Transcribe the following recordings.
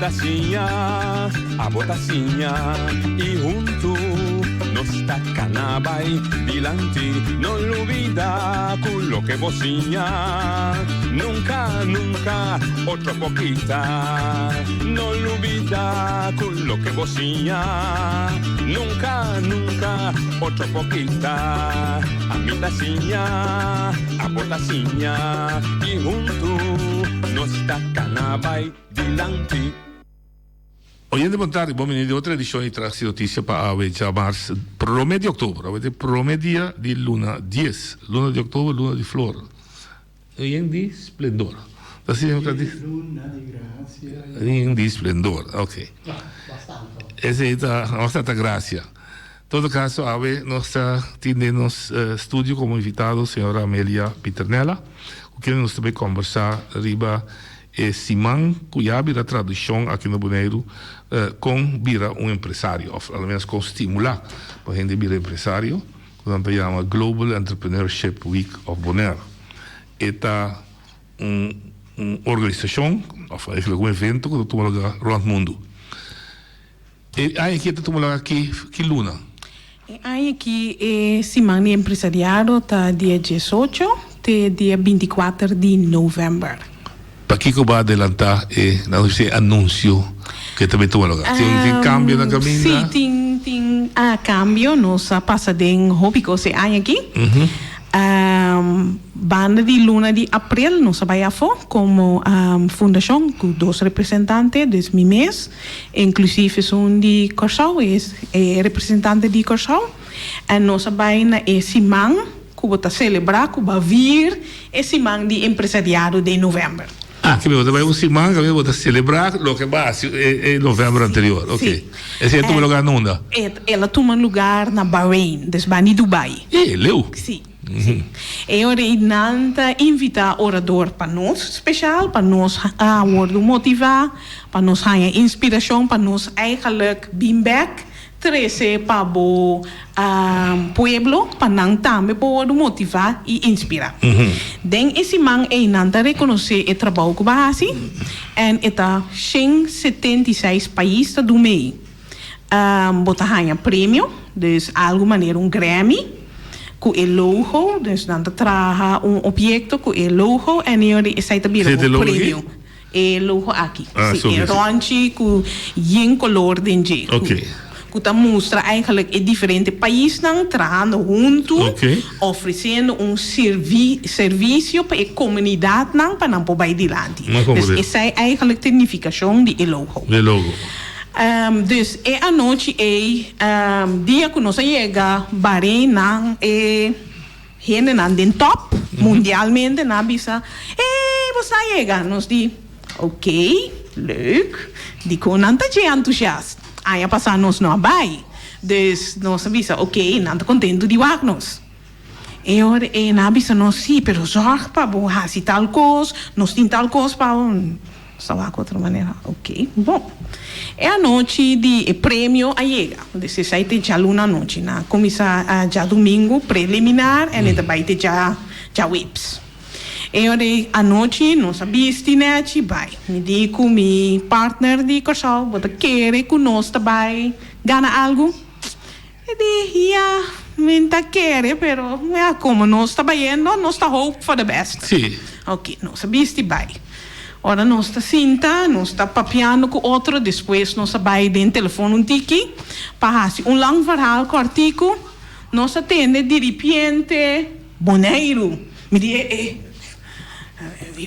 ta siña, abo ta siña i huntu nos ta kana bai dilanti. No lubida ku loke bo siña nunka, nunka otro por kita. No lubida ku loke bo siña nunka, nunka otro por kita. Ami ta siña, abo ta siña i huntu nos ta kana bai dilanti. Oyente bon tardi, bon bini di otro edicion di Traci Noticia pa awe djamars prome di october. Awe ta e prome dia di luna dies, luna di october, luna di flor, yen di splendor. Ta asina mi ta di? Luna di gracia. Yen di splendor, ok. Esey ta, nos ta ta gracia. Todo caso awe nos ta tin den nos studio como invitado señora Amelia Pieternella cu kende nos ta bay combersa riba e siman cu ya bira tradicion aki na Boneiru con bira un empresario of al menos con stimula pa hende bira empresario cu nan ta yama Global Entrepreneurship Week of Bonaire. E ta un un organisacion of eigenlijk un evento cu ta tuma lugar rond mundo. E aña aki e ta tuma lugar ki ki luna? E aña aki e siman di empresariado ta dia diesocho te dia binticuater di november. Pakiko bo a adelanta e nan bisa e anuncio ku e ta bin tuma lugar? Tin tin cambio na caminda? Si tin tin cambio nos a pasa den hopi cos e aña aki. Banda di luna di april nos a bai afo como fundacion cu dos representante, dus mi mes Inclusief esun di Kòrsou, e representante di Kòrsou. En nos a bai na e siman ku bo ta selebrá, ku bo a vir e siman di empresariado den novèmber. Ah, ke bo ta bai un siman kaminda bo ta selebrá loke bo a hasi e novèmber anterior. Sí. Oké. Esei a tuma lugá na unda? El a tuma lugar na Bahrein, dus banda di Dubai. E, leu. Sí. E ora ei nan ta invitá orador pa nos speshal, pa nos a wordu motivá, pa nos haña inspirashon, pa nos eigenlijk bin bèk trese pa bo pueblo, pa nan tambe por wordu motivá i inspirá. Den e siman ei nan ta rekonosé e trabou ku bo a hasi en e ta 176 pais ta dun mei. Bo ta haña premio, dus algu manera un Grammy ku e logo, dus nan ta traha un obyekto ku e logo en e ora esei ta bira bo premio. E logo aki, si, e rònchi ku yen kolor den dje, ku ta mustra eigenlijk e diferente paisnan trahando huntu, ofresiendo un servisio pa e komunidatnan pa nan por bai dilanti. Dus esei eigenlijk ta e nifikashon di e logo. Dus e anochi ei, dia ku nos a yega Bahrein nan e hendenan den top mundialmente nan a bisa, Hey, bos a yega! Nos di, Ok, leuk. Dikon nan ta dje antusiast? Aña pasá nos no a bai. Dus nos a bisa, Ok, nan ta kontentu di wak nos. E ora ei nan a bisa nos, Sí, pero zòrg pa bo hasi tal kos, nos tin tal kos pa bo. Nos ta wak otro manera. Ok, bon. E anochi di e premio a yega. Dus esei te djaluna anochi. Nan a kuminsá djadumingu preliminar en e ta bai te dja djaweps. E ora ei anochi nos a bisti nèchi bai. Mi di ku mi partner di Kòrsou, bo ta kere ku nos ta bai gana algu? E di, Ya, mi n ta kere, pero ya, como nos ta bayendo, nos ta hope for the best. Sí. Ok, nos a bisti bai. Ora nos ta sinta, nos ta papiando cu otro, despues nos a bai den telefon un tiki pa haci un lang verhaal cortico. Nos a tende diripiente Boneiru. Mi di, e, e.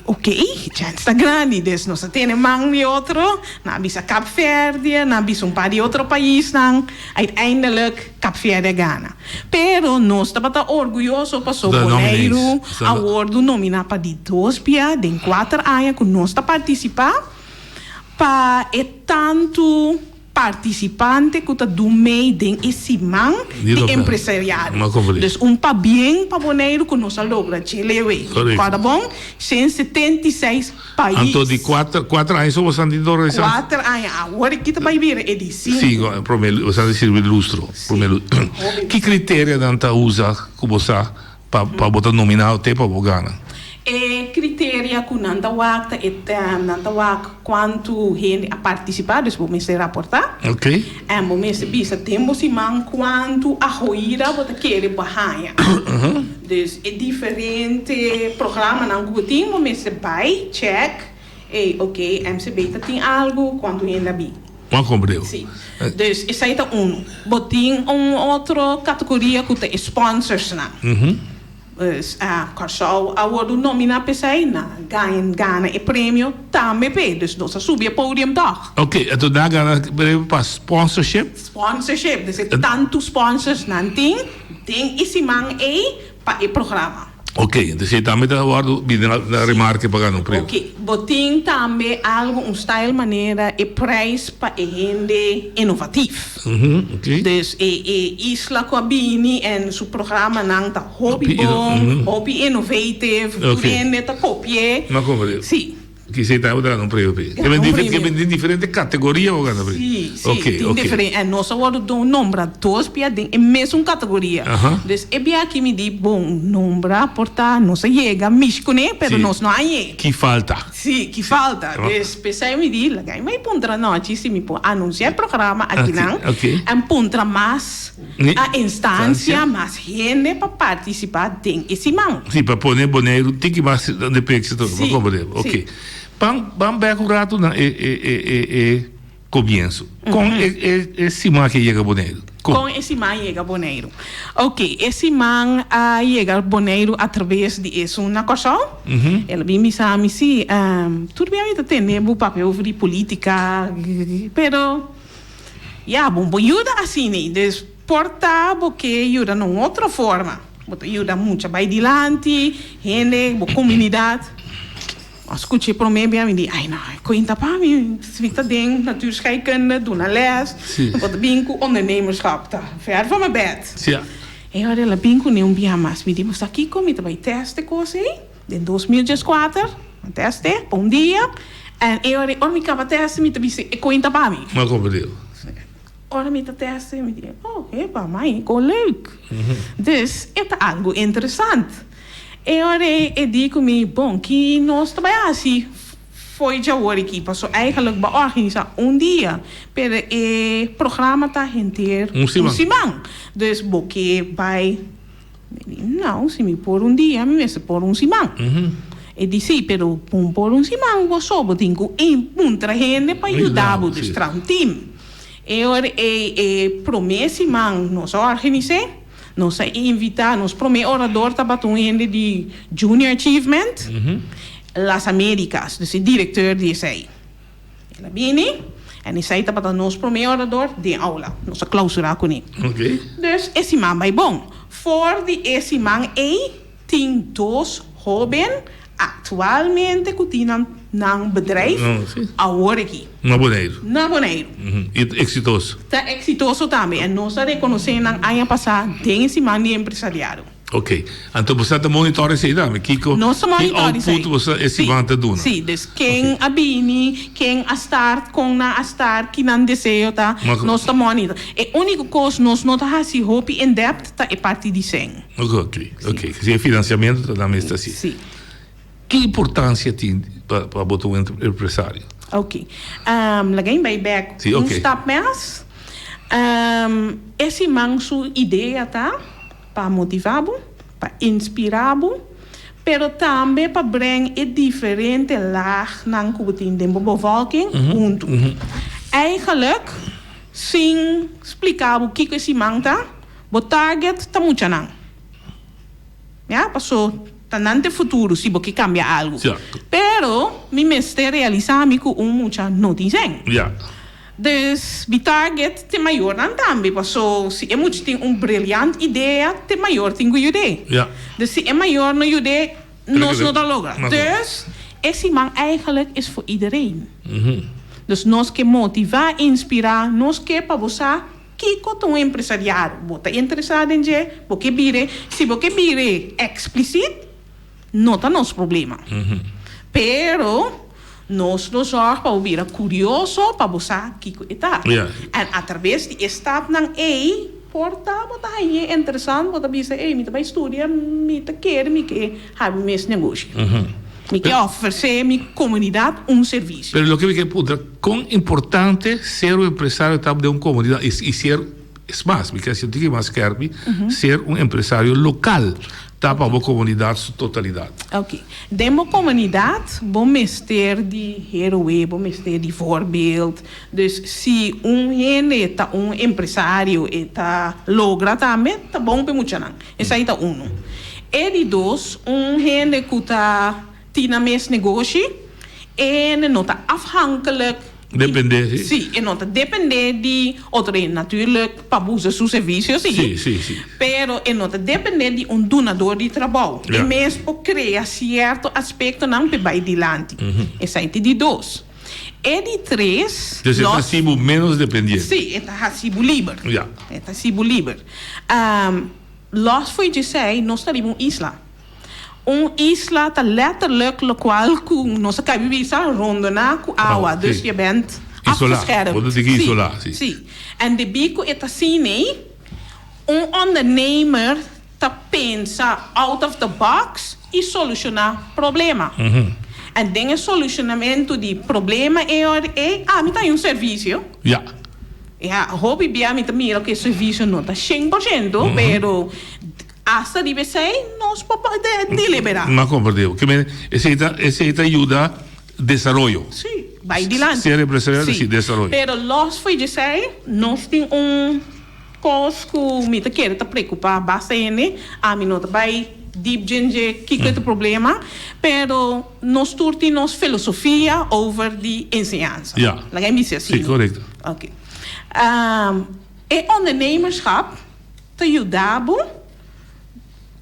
Ok, chèns ta grandi, dus nos a tene man di otro, nan a bisa Kap Verde, nan a bisa un par di otro paisnan, uiteindelijk Kap Verde a gana. Pero nos tabata orguyoso paso Boneiru a wordu nomina pa di dos bia den kuater aña ku nos ta partisipá pa e tantu Partisipante ku ta dun mei den e siman di empresariado. Dus un pabien pa Boneiru ku nos a logra dje lewe. Kòrda bon, 176 pais. Anto di kuater, kuater aña so boso a tin ta organisá? Kuater aña. Awor aki ta bai bira e di sinku. Sinku, promé, boso a sirbi lustro. Promé lustro. Ki kriteria nan ta usa ku bo sa pa pa bo ta nominá te pa bo gana? E kriteria ku nan. nan ta wak ta e nan ta wak kuantu hende a partisipá, dus bo mester raportá. En bo mester bisa den bo siman kuantu ahoida bo ta kere bo a haña. Dus e diferente programanan ku bo tin bo mester bai chèk, ey oke MCB ta tin algu, kuantu hende a bin. Bo a komprendé. Sí. Dus esei ta unu. Bo tin un otro kategoria ku ta e sponsorsnan. Dus Kòrsou a wòrdu nominá p'esei, nan a gaña gana e premio tambe p'e. Dus nos a subi e podium tòg. Ok, enton nan a gana e premio pa sponsorship? Sponsorship, dus e tantu sponsors nan tin den e siman ei pa e programa. Ok, entonces e tambe ta wòrdu bini na remarke pa gana un premio. Ok, bo tin tambe algu, un style manera e prijs pa e hende innovatief. Ok. Dus e e isla ku a bini en su programanan ta hopi bon, hopi innovative, tur hende ta kopi'é. No komprende. Sí. Kisei ta gana un premio p'e. Gana un premio. Ke bini diferente kategoria bo gana premio. Sí, sí, tin diferente. En nos a wòrdu nombra dos bia den e mesun kategoria. Dus e bia aki mi di, bon, nombra por ta nos a yega mishi kuné, pero nos no a yega. Ki falta? Sí, ki falta. Dus p'esei mi di, laga mi bai puntra nochi si mi por anunsia e programa akinan en puntra mas a instansia, mas hende pa partisipá den e siman. Sí, pa pone Boneiru tiki mas den picture tur, pa komprendé. Ok. Ban ban bèk un ratu na e e e e e komienso. Kon e e e siman aki a yega Boneiru? Kon? Kon e siman a yega Boneiru? Ok, e siman a yega Boneiru atraves di esun na Kòrsou. El a bin bisa mi, sí, tur bia mi ta tende bo papia over di polítika, pero. Ya, bo por yuda asina. Dus por ta bo ke yuda na un otro forma. Bo ta yuda mucha bai dilanti, hende, bo komunidat. A skucha e promé bia mi di, ai no, e kuenta pa mi, mi ta den natuurscheikunde, duna les, bo ta bin ku ondernemerschap, ta ver van mijn bed. E ora el a bin kuné un bia mas, mi di, bo sa kiko, mi ta bai tèst e kos ei. Den 2014, mi tèst'é pa un dia, en e ora ora mi kaba tèst'é mi ta bisa e kuenta pa mi. Mi a komprendé. Ora mi ta tèst'é mi di, oh, epa, mai, kon leuk. Dus e ta algu interesant. E ora ei e di ku mi, bon, ki nos ta bai hasi fo'i djawor aki? Pasobra eigenlijk bo a organisá un dia, pero e programa ta henter un siman. Dus bo ke bai. Mi di, No, si mi por un dia, mi mester por un siman. E di, Sí, pero pun por un siman bo so, bo tin ku puntra hende pa yuda bo, dus traha un tim. E ora ei e promé siman nos a organis'é, nos a invitá, nos promé orador tabata un hende di Junior Achievement, Las Americas, dus e direkteur di esei. El a bini en esei tabata nos promé orador den aula. Nos a klausurá kuné. Dus e siman bai bon. For di e siman ei tin dos hóben aktualmente ku tin nan nan bedrijf awor aki. Na Boneiru. Na Boneiru. I ta eksitoso. Ta eksitoso tambe. En nos a rekonosé nan aña pasá den e siman di empresariado. Ok. Anto boso ta monitor esei tambe? Kiko, Nos ta ki monitor esei. output boso e siman ta duna? Sí, dus ken a bini, ken a start, kon nan a start, ki nan deseo ta, nos ta monitor. E úniko kos nos no ta hasi hopi in depth ta e parti di sèn. Ok, ok. Si e finansiamentu ta nan mester hasi. Sí. Ki importansia tin pa pa bo ta un empresario? Ok. Laga mi bai bek un stap mas. E siman su idea ta. Pa motivá bo, pa inspirá bo, pero tambe pa breng e diferente laagnan ku bo tin den bo bevolking huntu. Eigenlijk, sin spliká bo kiko e siman ta, bo target ta muchanan. Ya, paso ta nan ta e futuro si bo ke kambia algu. Pero mi mester realisá mi ku un mucha no tin sèn. Dus mi target t'e mayornan tambe, paso si e mucha tin un briliant idea, t'e mayor tin ku yud'é. Dus si e mayor no yud'é, nos no ta logra. Dus e siman eigenlijk is voor iedereen. Dus nos ke motivá, inspirá, nos ke pa bo sa kiko ta un empresariado. Bo ta interesá den dje, bo ke bir'é. Si bo ke bir'é eksplisit, no ta nos problema. Pero nos lo zorg pa bo bira curioso pa bo sa kico e ta. En a traves di e stapnan ey por ta bo ta hañ'e interesant, bo ta bisa ey mi ta bay studia, mi ta kere mi ke habi mes negoshi. Mi ke ofresé mi komunidat un servisio. Pero loke mi ke puntra, kon importante ser un empresario ta den un komunidat i ser, es mas, mi ke hasi un tiki mas skèrpi, ser un empresario lokal ta pa bo komunidat su totalidat? Ok. Den bo komunidat bo mester di heroe, bo mester di voorbeeld. Dus si un hende ta un empresario e ta logra tambe, ta bon pa e muchanan. Esei ta unu. E di dos, un hende ku ta tin nan mes negoshi, e hende no ta afhankelijk di. Dependé, si. Si, e no ta dependé di otro hende. Natuurlijk pa bo usa su servisio, si. Si, si, si. Pero e no ta dependé di un dunador di trabou. Ja. E mes por krea sierto aspektonan p'e bai dilanti. Esei ta di dos. E di tres, Dus e ta los. hasi bo ménos dependiente. Si, e ta hasi bo liber. Ja. E ta hasi bo liber. Los fo'i djesei, nos ta riba un isla. Un isla ta letterlijk lokual ku nos a kai bisa rondoná ku awa. Awa, Dus si. je bent Isolá. afgeschermd. Bo ta tin ki Si, isolá, si. si. En debí ku e ta asin'ei, un ondernemer ta pensa out of the box i solushoná problema. En den e solushonamentu di problema ei ora ei, ami ta haña un servisio. Ja. Ja, hopi bia mi ta mira ku e servisio no ta 100%, pero asta riba esei nos por deliberá. M'a komprendé bo. Ke men esei ta esei ta yuda desaroyo. Sí, bai dilanti. Ser empresario ta si desaroyo. Pero los fo'i djesei nos tin un Kos ku mi ta kere ta preokupá basta hende, ami no ta bai diep djen dje kiko e ta problema, pero nos tur tin nos filosofia over di enseñansa. Ja. Laga e bisa Sí, asina. korekto. Oké. E ondernemerschap ta yuda bo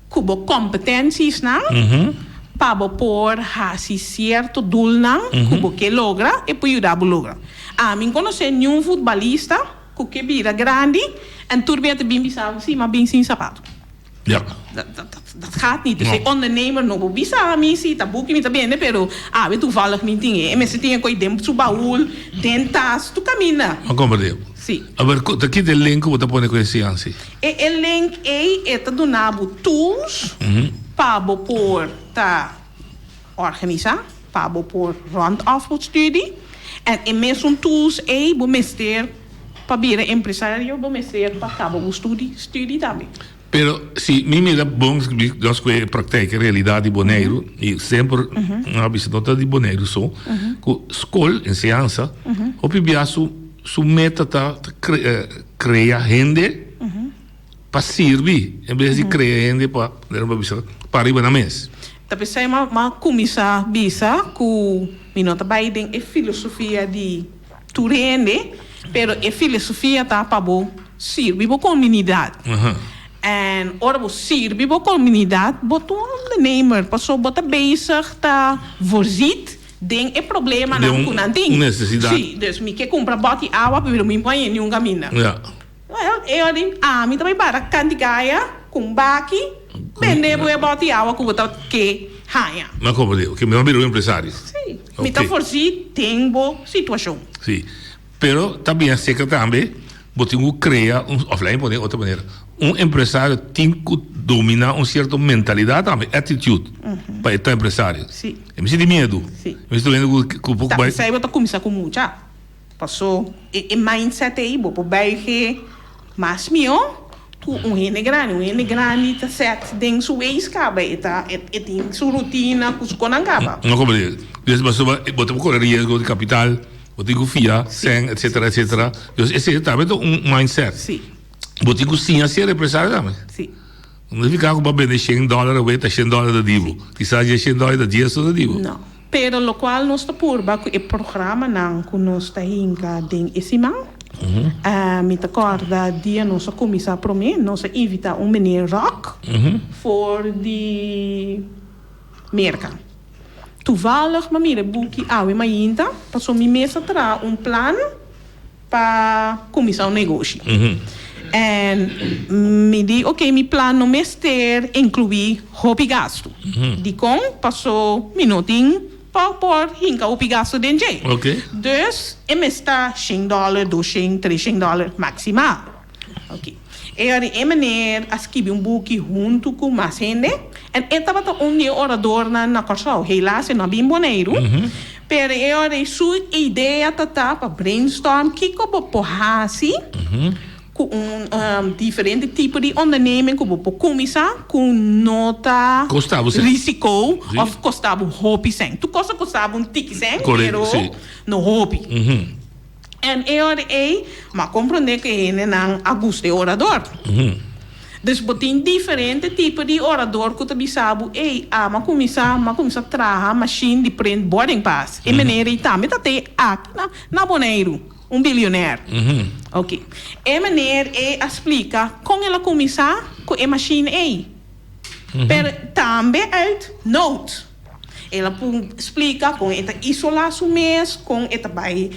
ku bo kompetensiesnan pa bo por hasi sierto doelnan ku bo ke logra, e por yuda bo logra. Ami no konosé niun futbalista Ku ke bira grandi en tur bia ta bin bisa bo, si, ma bin sin sapato. Ja. Dat, dat, dat gaat niet. Dus e ondernemer no por bisa mi, si, ta buki mi ta bende, pero awe toevallig mi tin e. E mester tin e koe den su baul, den tas, tur kaminda. Ma komprende bo. Si. Aber, ta ki ta e link ku bo ta pone ku e enseñansa ei? E, e link ei, e ta duna bo tools pa bo por ta. Organisá pa bo por rond af bo studie en e mesun tools ei bo mester pa bira empresario bo mester pa kaba bo studie studie tambe. Pero si mi mira bon nos ku e praktijk e realidat di Boneiru i semper nan a bisa no ta di Boneiru so ku skol enseñansa hopi bia su su meta ta krea hende pa sirbi en bes di krea hende pa pa riba nan mes. Ta p'esei m'a kuminsá bisa ku mi no ta bai den e filosofia di tur hende, pero e filosofia ta pa bo sirbi bo komunidat. En ora bo sirbi bo komunidat, bo ta un ondernemer, pasobra bo ta bezig ta voorziet den e problemanan ku nan tin. Sí, dus mi ke kumpra bòt di awa, pero mi no por haña niun kaminda. Wel, e ora di ami ta bai para kanti kaya ku un baki, bende bo e bòti awa ku bo ta ke haña. Ma komo di? Oke, mi a bira un empresario. Sí, mi ta forsí den bo situashon. Sí, pero ta bien seker tambe bo tin ku krea un, òf laat mi pone otro manera, un empresario tin ku dominá un sierto mentalidat tambe, attitude, pa e ta empresario. Sí. E mester tin miedu. Sí. E mester tin hende ku por Ta bai. p'esei bo ta kuminsá ku mucha. Paso e mindset ei bo por buige mas mihó ku un hende grandi. Un hende grandi ta set den su ways kaba, e ta e tin su rutina ku su konan kaba. No como di, dus pasobra bo ta por kore riesgo di kapital, bo tin ku fia sèn etcetera etcetera. Dus esei tambe ta un mindset. Sí. Bo tin ku siña ser empresario tambe. Sí. No significa ku bo a bende shen dòler awé ta shen dòler ta di bo. Kisas dje shen dòler ta dies ta di bo. No. Pero locual nos ta purba cu e programanan cu nos ta hinca den e siman. Mi ta corda dia nos a cuminsa prome, nos a invita un meneer Rock for di Merca. Toevallig m'a mira e buki awe mainta, pasobra mi mes a traha un plan. Pa cuminsa un negoshi. En mi di ok mi plan no mester inclui hopi gasto. Dicon? Paso mi no tin pa por hinca hopi gasto den dje. Dus e mester ta shen dollar, doshen, treshen dollar maximal. Ok. E ora e meneer a skibi un buki hunto cu mas hende. En e tabata un di e oradornan na Kòrsou. Helaas e no a bin Boneiru. Pero e ora ei su idea ta ta pa brainstorm kiko bo por hasi ku un diferente tipo di onderneming ku bo por kuminsá ku no ta Kosta bo sèn. risiko òf kosta bo hopi sèn. Tur kos a kosta bo un tiki sèn Korekto, pero si. no hopi. En e ora ei m'a komprondé ku e hendenan a gusta e orador. Dus bo tin diferente tipo di orador ku ta bisa bo, ey, a m'a kuminsá, m'a kuminsá traha mashin di print boarding pass. E meneer ei tambe ta te aki na na Boneiru, un bilionair. Oké. E meneer ei a splika kon el a kuminsá ku e mashin ei. Pero tambe uit nood. El a splika kon e ta isolá su mes, kon e ta bai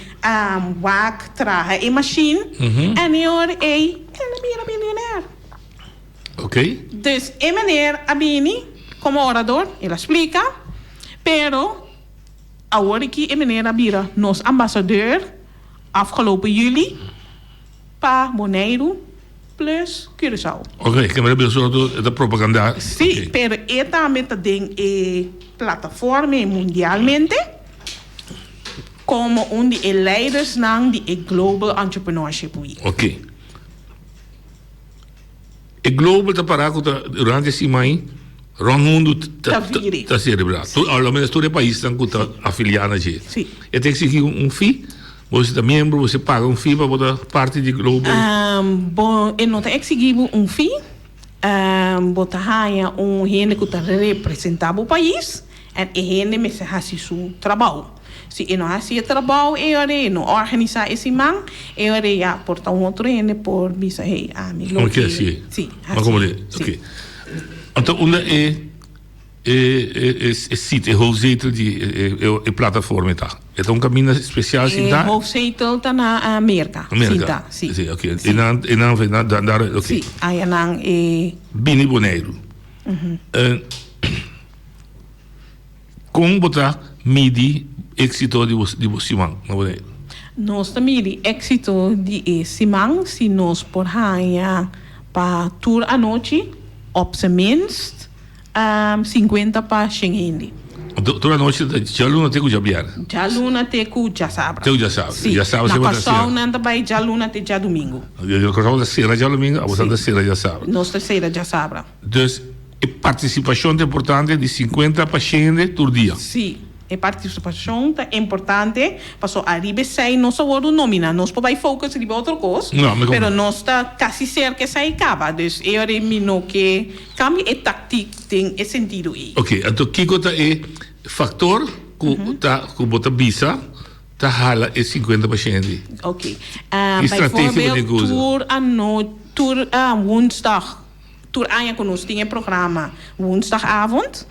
wak traha e mashin. En e ora ei el a bira bilionair. Dus e meneer a bini komo orador, el a splika, pero awor aki e meneer a bira nos ambasador afgelopen juli pa Boneiru. Plus Curaçao. Ok, ke mira bira sorto e ta propaganda. Sí, pero e tambe ta den e plataforma e mundialmente komo un di e leidersnan di e Global Entrepreneurship Week. Ok. E Global ta para ku ta durante e siman rònt mundu ta ta selebrá. Tur a lo menos tur e paisnan ku ta afiliá na dje. E ta eksigí un fee. Bo si ta miembro, bo si paga un fee pa bo ta parti di Global? Bo, e no ta eksigí bo un fee. Bo ta haña un hende ku ta representá bo pais en e hende mester hasi su trabou. Si e no hasi e trabou e ora e no organisá e siman, e ora ya por ta un otro hende por bisa hey ami lo ke hasié. Sí, hasié. Sí. Anto unda e E sit, e hoofdzetel di e plataforma e ta? E ta un kaminda spesial sinta? E hoofdzetel ta na Merka, sinta, si. Si, oke. E nan, e nan, e nan, dar, oke. Si, aya nan e. Bini Boneiru. Kon bo ta midi éksito di bo, di bo siman na Boneiru? Nos ta midi éksito di e siman si nos por haña pa tur anochi op zijn minst 50 pa shen hende. Tur anochi ta djaluna te ku djabièrnè? Djaluna te ku djasabra. Te ku djasabra. Si. Djasabra Na Kòrsou nan ta bai djaluna te djadumingu. Kòrsou ta sera djadumingu, aboso ta sera djasabra. Nos ta sera djasabra. Dus e partisipashon ta importante di 50 pa shen hende tur dia. Si. E partisipashon ta importante paso ariba esei nos a wordu nomina. Nos por bai focus riba otro kos, pero nos ta kasi serka esei kaba. Dus e ora mi no ke kambia e taktik den e sentido ei. Oke, anto kiko ta e faktor ku ta ku bo ta bisa ta hala e 50 pa shenti? Oke, bijvoorbeeld tur ano tur woensdag Tur aña ku nos tin e programa woensdagavond,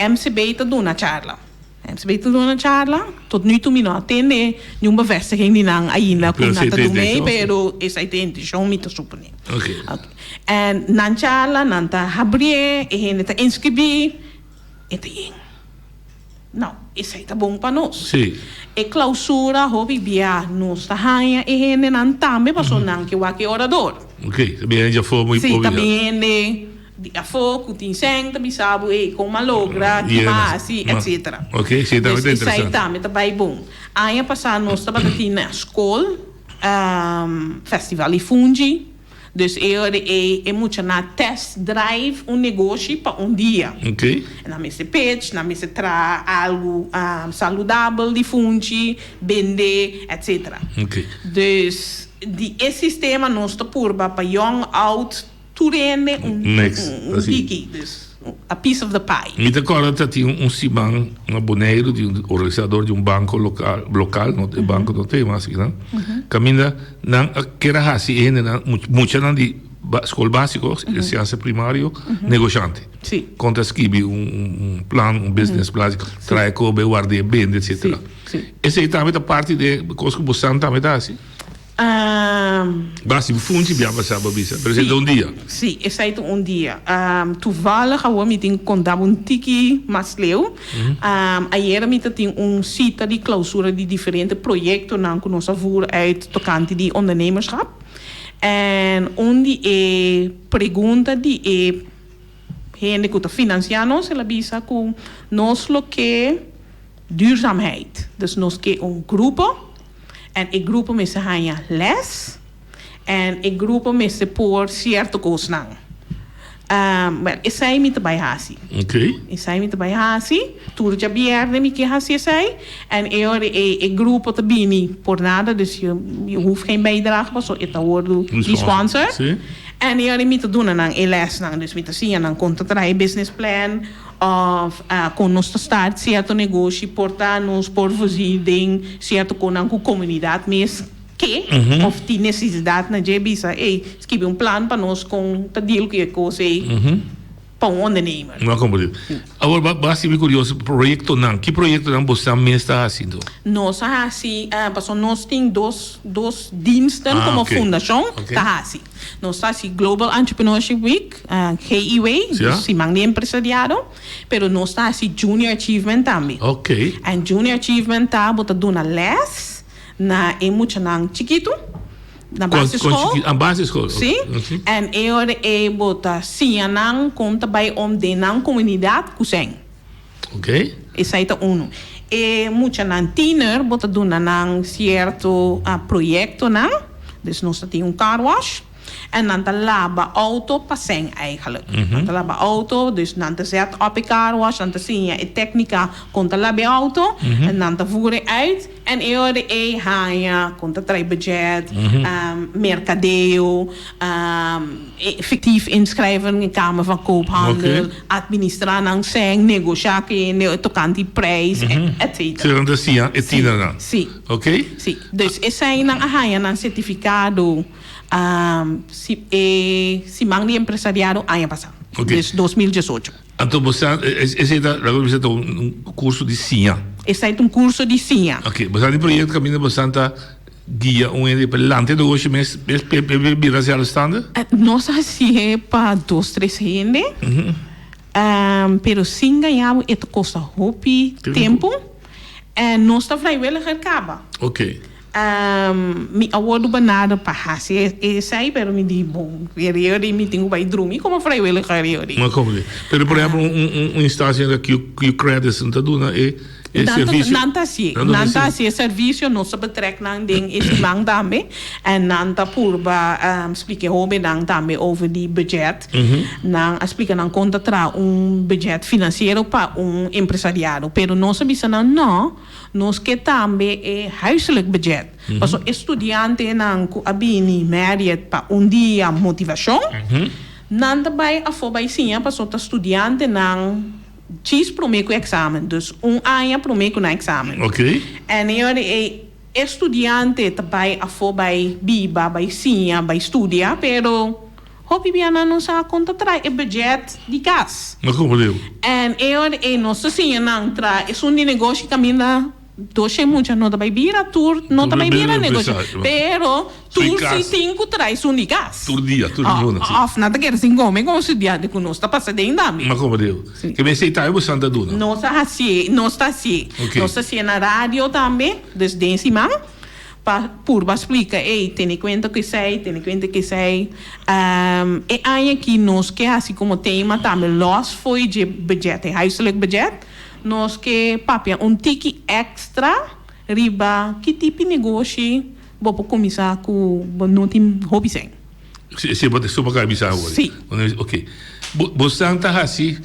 MCB ta duna charla. MCB ta duna charla. Tot nu toe mi no a tende niun bevestiging di nan ainda ku nan ta duna ei, pero esei ta e intishon mi ta suponé. En nan charla, nan ta habrié, e hende ta inskribí, e ta yen. No, esei ta bon pa nos. Sí. E clausura hopi bia nos ta haña e hendenan tambe pasobra nan ke wak e orador. Ok, ta bin hende di afó muy Sí, hopi ta bia. bin hende di afó ku tin sèn ta bisa bo ey kon m'a logra, ki m'a hasi, etcetera. Ok, sí, tambe Dus ta esei interesante. tambe ta bai bon. Aña pasá nos tabata tin na skol festival di fungi. Dus e ora ei e muchanan test drive un negoshi pa un dia. Nan mester pitch, nan mester traha algu saludabel di funchi, bende, etcetera. Dus di e sistema nos ta purba pa yong, oud, tur hende un tiki. Dus a piece of the pie. Mi ta kòrda ta tin un siman na Boneiru di un organisador di un banko lokal, lokal, no e banko no ta e mas akinan, kaminda nan a kere hasi e hendenan, muchanan di skol básiko, enseñansa primario, negoshante. Kon ta skibi un plan, un business plan, traha kobe, ward'é, bende, etcetera. Esei tambe ta parti di e kos ku bo san tambe ta hasi? Basi funchi bia pasá bo bisa, pero esei ta un dia. Sí, esei ta un dia. Toevallig awor mi tin konta bo un tiki mas leu. Ayera mi ta tin un sita di clausura di diferente proyectonan ku nos a voer uit tokante di ondernemerschap. En un di e pregunta di e. hende ku ta finansiá nos, el a bisa ku nos lo ke duurzaamheid. Dus nos ke un grupo en e grupo mester haña lès en e grupo mester por sierto kosnan. Wèl, esei mi ta bai hasi. Esei mi ta bai hasi. Tur djabièrnè mi ke hasi esei. En e ora ei e grupo ta bini por nada, dus je je hoeft geen bijdrage pasobra e ta wordu di sponsor. En e ora mi ta duna nan e lèsnan, dus mi ta siña nan kon ta traha e business plan òf kon nos ta start sierto negoshi, por ta nos por voorzien den sierto konan ku komunidat mes ke òf tin nesesidat na dje, bisa ey skibi un plan pa nos kon ta deal ku e kos ey. Pa un ondernemer. No a komprendé. Awor ba ba hasi mi kurioso, proyektonan, ki proyektonan bosan mes ta hasi anto? Nos a hasi, pasobra nos tin dos dos diensten Ah, komo oké. fundashon Oké. ta hasi. Nos ta hasi Global Entrepreneurship Week, GEW, Ja. dus Siman di Empresariado, pero nos ta hasi Junior Achievement tambe. Oké. En Junior Achievement ta bo ta duna lès na e muchanan chikitu. Na basisschool. A basisschool. Si. En e ora ei bo ta siña nan kon ta bai om den nan komunidat ku sèn. Ok. Esei ta unu. E muchanan tiener bo ta duna nan sierto proyektonan. Dus nos ta tin un car wash. En nan ta laba auto pa sèn eigenlijk. Nan ta laba auto, dus nan ta zet op e car wash, nan ta siña e téknika kon ta laba e auto. En nan ta voer e uit. En e ora ei haña kon ta trae budget, merkadeo, efectief inschrijven in Kamer van Koophandel, administra nan sèn, negoshá ku hende tokante prijs, et cetera. Si nan ta siña e tienernan. Si. Ok. Si. Dus eseinan a haña nan sertifikado e siman di empresariado aña pasá, dus 2018. Anto bo sa, esei ta, laga mi bisa, ta un kurso di siña. Esei ta un kurso di siña. Ok, bo sa di proyekto kaminda bo san ta guia un hende pa lanta e negoshi mes, mes pe bira zelfstandig? Nos a hasié pa dos tres hende, pero sin gaña bo e ta kosta hopi tempu en nos ta vrijwilliger kaba. Ok. Mi a wordu benaderd pa hasi esei, pero mi di, bon, yori mi tin ku bai drumi komo vrijwilliger yori. Ma komo di? Pero por ehempel un instancia na Qcredits no ta duna e servicio? Nan ta hasi, nan ta hasi e servicio, nos ta betrek nan den e siman tambe en nan ta purba splika e hobennan tambe over di budget. Nan a splika nan kon ta traha un budget financiero pa un empresariado, pero nos a bisa nan no. Nos ke tambe e huiselijk budget. Pasobra e studiantenan ku a bini Marriott pa un dia motivashon, nan ta bai afó bai siña pasobra ta studiantenan djis promé ku eksamen, dus un aña promé ku nan eksamen. En e ora ei e studiante ta bai afó bai biba, bai siña, bai studia, pero. Hopi bia nan no sa kon ta traha e budget di kas. No komprendé. En e ora ei nos ta siña nan traha esun di negoshi kaminda doshe mucha no ta bai bira tur no ta bai bira negoshi pero tur si tin ku traha esun di kas. Tur dia, tur luna, si. Òf nan ta keda sin kome komo studiante ku nos ta pasa den tambe. No komprendé. Ke mester ei tambe boso ta duna? Nos a hasié, nos ta hasié. Nos ta hasié na radio tambe, dus den siman. Pa purba splika, ey, tene kuenta ku esei, tene kuenta ku esei. E aña aki nos ke hasi komo tema tambe lòs fo'i dje budget, e huiselijk budget, nos ke papia un tiki èkstra riba ki tipi negoshi bo por kuminsá ku bo no tin hopi sèn. Si, bo ta esun bo kaba bisa awor. Si. Oke. Bo san ta hasi.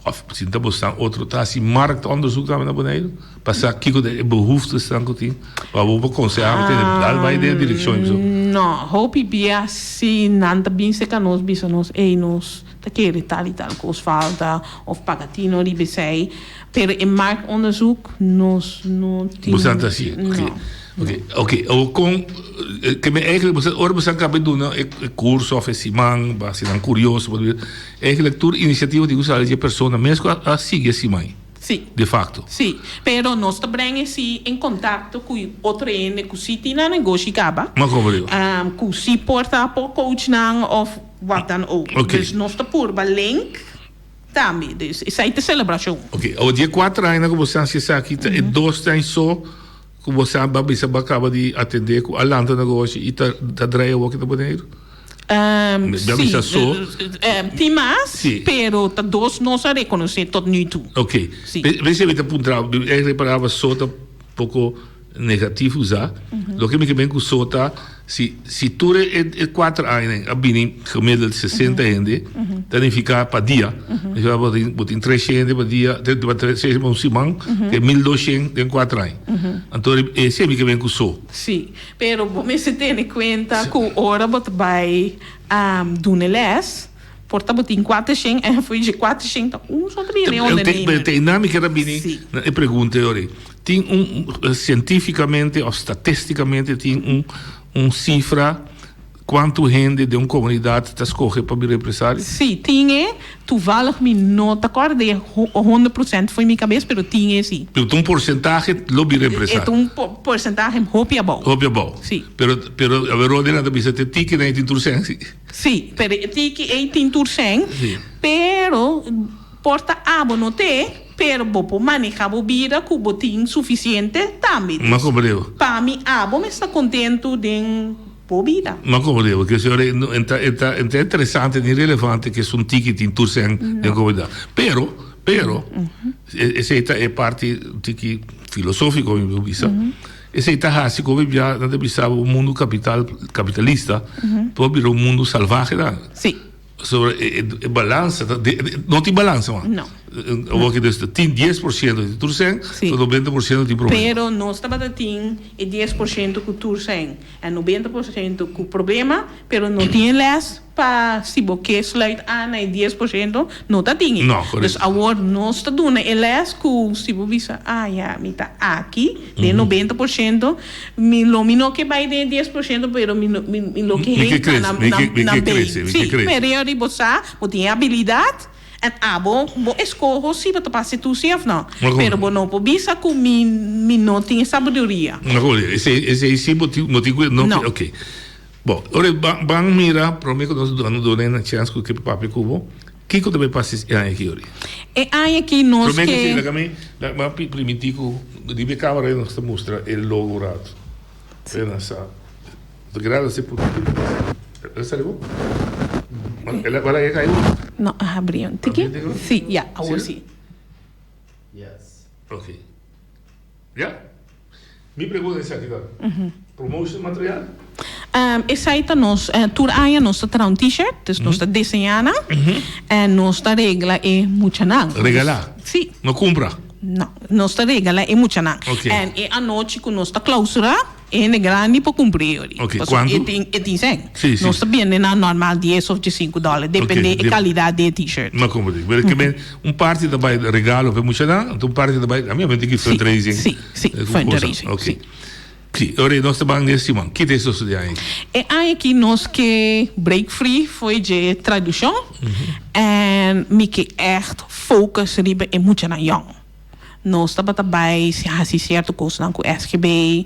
Of si ta bosan otro ta hasi marktonderzoek tambe na Boneiru pa sa kiko ta e behoeftesnan ku tin pa bo por konsehá bo tene dal bai den e direkshon ei so. No, hopi bia si nan ta bin serka nos bisa nos ey nos ta kere tal i tal kos falta of paga tino riba esei pero e marktonderzoek nos no tin. Bosan ta hasi? No. Ok, ok. Awor kon ke men eigenlijk bosan ora bosan kaba di duna e kurso of e siman pa hasi nan kurioso pa Eigenlijk tur inisiativa tin ku sali di e persona mes ku a sigui e siman Sí. de facto. Sí, pero nos ta brenga esei en contacto cu otro hende cu sí tin nan negoshi caba. Ma como digo? Cu sí por ta por coach nan of wat dan ook. Ok. Dus nos ta purba link tambe. Dus esei ta celebracion. Ok, awor di e cuater añanan cu bo sa haci esaki ta e dos aña so cu bo sa bo a bisa bo a caba di atende cu a lanta negoshi y ta draai awor aki na Boneiru? Mi a bisa so. Tin mas, pero ta dos nos a rekonosé tot nu toe. Ok. P'esei mi ta puntra, e palabra so ta poko negatief usá. Loke mi ke men ku so ta, si si tur e kuater añanan a bini gemiddeld sesenta hende, ta nifiká pa dia, nifiká bo tin bo tin treshen hende pa dia, treshen pa un siman, te 1200 den kuater aña. Anto esei mi ke men ku so. Sí. Pero bo mester tene kuenta ku ora bo ta bai duna e lès, por ta bo tin kuatershen en for dje kuatershen ta un so ta bini e ondernemer. Te einan mi kier a bini na e pregunta e ora. Tin un sientífikamente òf statistikamente tin un un sifra Kuantu hende den un komunidat ta skohe pa bira empresario? Sí, tin e. Toevallig mi no ta kòrda e 100% for mi kabes, pero tin e sí. Pero ta un porsentahe lo bira empresario? E ta un porsentahe hopi abou. Hopi abou. Sí. Pero, pero awe Rodney nan ta bisa te tiki nan ei tin tur sèn, sí. Sí, pero e tiki ei tin tur sèn, pero por ta abo no te, pero bo por maneha bo bida ku bo tin sufisiente tambe. M'a komprende. Pa mi abo mester ta kontentu den. Bo bida. Ma como digo, ke señor e no ta e ta e ta interesante ni relevante ke esun tiki tin tur sen den comunidad. Pero, pero, esey ta e parti un tiki filosofico mi por bisa. Esey ta haci cu hopi bia nan ta bisa bo un mundo capital, capitalista por bira un mundo salvahe nan. Sí. Sobre e e balansa ta no tin balansa mas. No. Awor ki dus tin 10% di tur sèn, Sí. so 90% tin problema. Pero nos tabata tin e 10% ku tur sèn en 90% ku problema, pero no tin e lès pa si bo ke sluit aan na e 10% no ta tin e. No, korekto. Dus awor nos ta duna e lès ku si bo bisa, ah ya, mi ta aki den 90%, Mi lo mi no ke bai den e 10% pero mi no mi lo ke Mi ke hei krese, na mi na ke mi na ke bei. krese, mi ke Sí, krese. pero yori bo sa, bo tin e abilidat en abo bo eskoho si bo ta pasa e toetsie of no. Maar Pero bo no por bisa ku mi mi no tin e sabiduria. Maar kon, esei esei si bo tin bo tin ku no No. oké. Bo, ora ban ban mira prome ku nos duna duna e chèns ku ke papia ku bo, kiko ta bai pasa e aña aki ori? E aña aki nos Prome ku ke. si laga mi laga mi primintí ku riba e kamera ei nos ta mustra e logo un ratu. P'e nan sa. Ta grado si por El sali bo? El a laga e kai bo? No, a habri un tiki. Sí, ya, awor sí. Yes. Ok. Ya. Mi pregunta esaki ta, promotion material? Esai ta nos, tur aña nos ta traha un t-shirt, dus nos ta diseñá nan en nos ta regla e muchanan. Regalá? Sí. No kumpra? No, nos ta regala e muchanan. Ok. En e anochi ku nos ta klausurá, e hende grandi por kumpra e ori. Ok, Pasobra kuantu? e tin, e tin sèn. Sí, sí. Nos ta bende nan normal dies of diesinku dòler, depende Ok, e kalidat di e t-shirt. Ma como di, pero ke men un parti ta bai regalo pa e muchanan, anto un parti ta bai, a mi a menti ki Sí, fundraising. sí, sí, eh, ku fundraising, cosa. Ok. sí. Sí, ora nos ta ban den siman, ki ta e sosodé aña aki? E aña aki nos ke break free fo'i dje traduccion en mi ke echt focus riba e muchanan yong. Nos tabata bai hasi cierto cosnan cu SGB,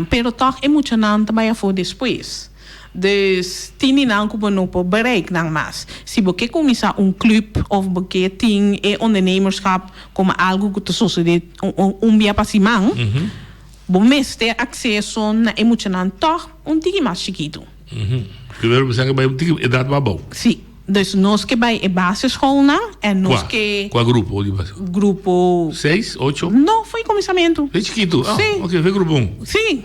pero toch e muchanan ta bai afo despues. Dus tin di nan cu bo no por bereik nan mas. Si bo ke cuminsa un club of bo ke tin e ondernemerschap como algo cu ta sosode un bia pa siman, bo mester acceso na e muchanan toch un tiki mas chikitu. Primero bo sa ke bai un tiki edad mas abou. Si. Dus nos ke bai e basisschoolnan en nos Kua? ke. Kua grupo di basisschool? Grupo. Seis, ocho? No, foi kuminsamentu. Fe chikitu? Ah, Sí. ok, fe grupo un. Sí.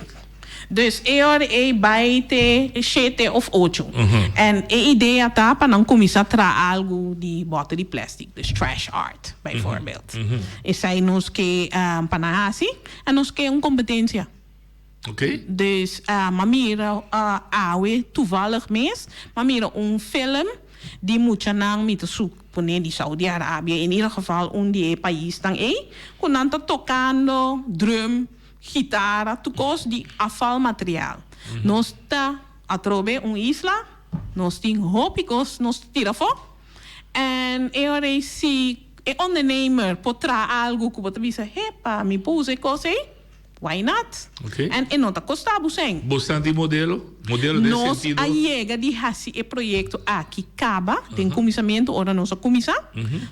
Dus e ora ei bai te shete of ocho. En e idea ta pa nan kuminsá traha algu di bòter di plastic, dus trash art, bijvoorbeeld. Esei nos ke pa nan hasi en nos ke un kompetensia. Ok. Dus m'a mira awe toevallig mes, m'a mira un film di muchanan, mi ta supone di Saudi Arabia, in ieder geval un di e paisnan ei, ku nan ta tokando drum, gitara, tur kos di afvalmateriaal. Nos ta atrobe un isla, nos tin hopi kos nos ta tira afó, en e ora ei si e ondernemer por traha algu ku bo ta bisa, hepa, mi por usa e kos ei. Why not? Ok. En e no ta kosta bo sèn. Bo stan di modelo? Modelo den Nos sentido. a yega di hasi e proyekto aki kaba den kuminsamentu ora nos a kuminsá.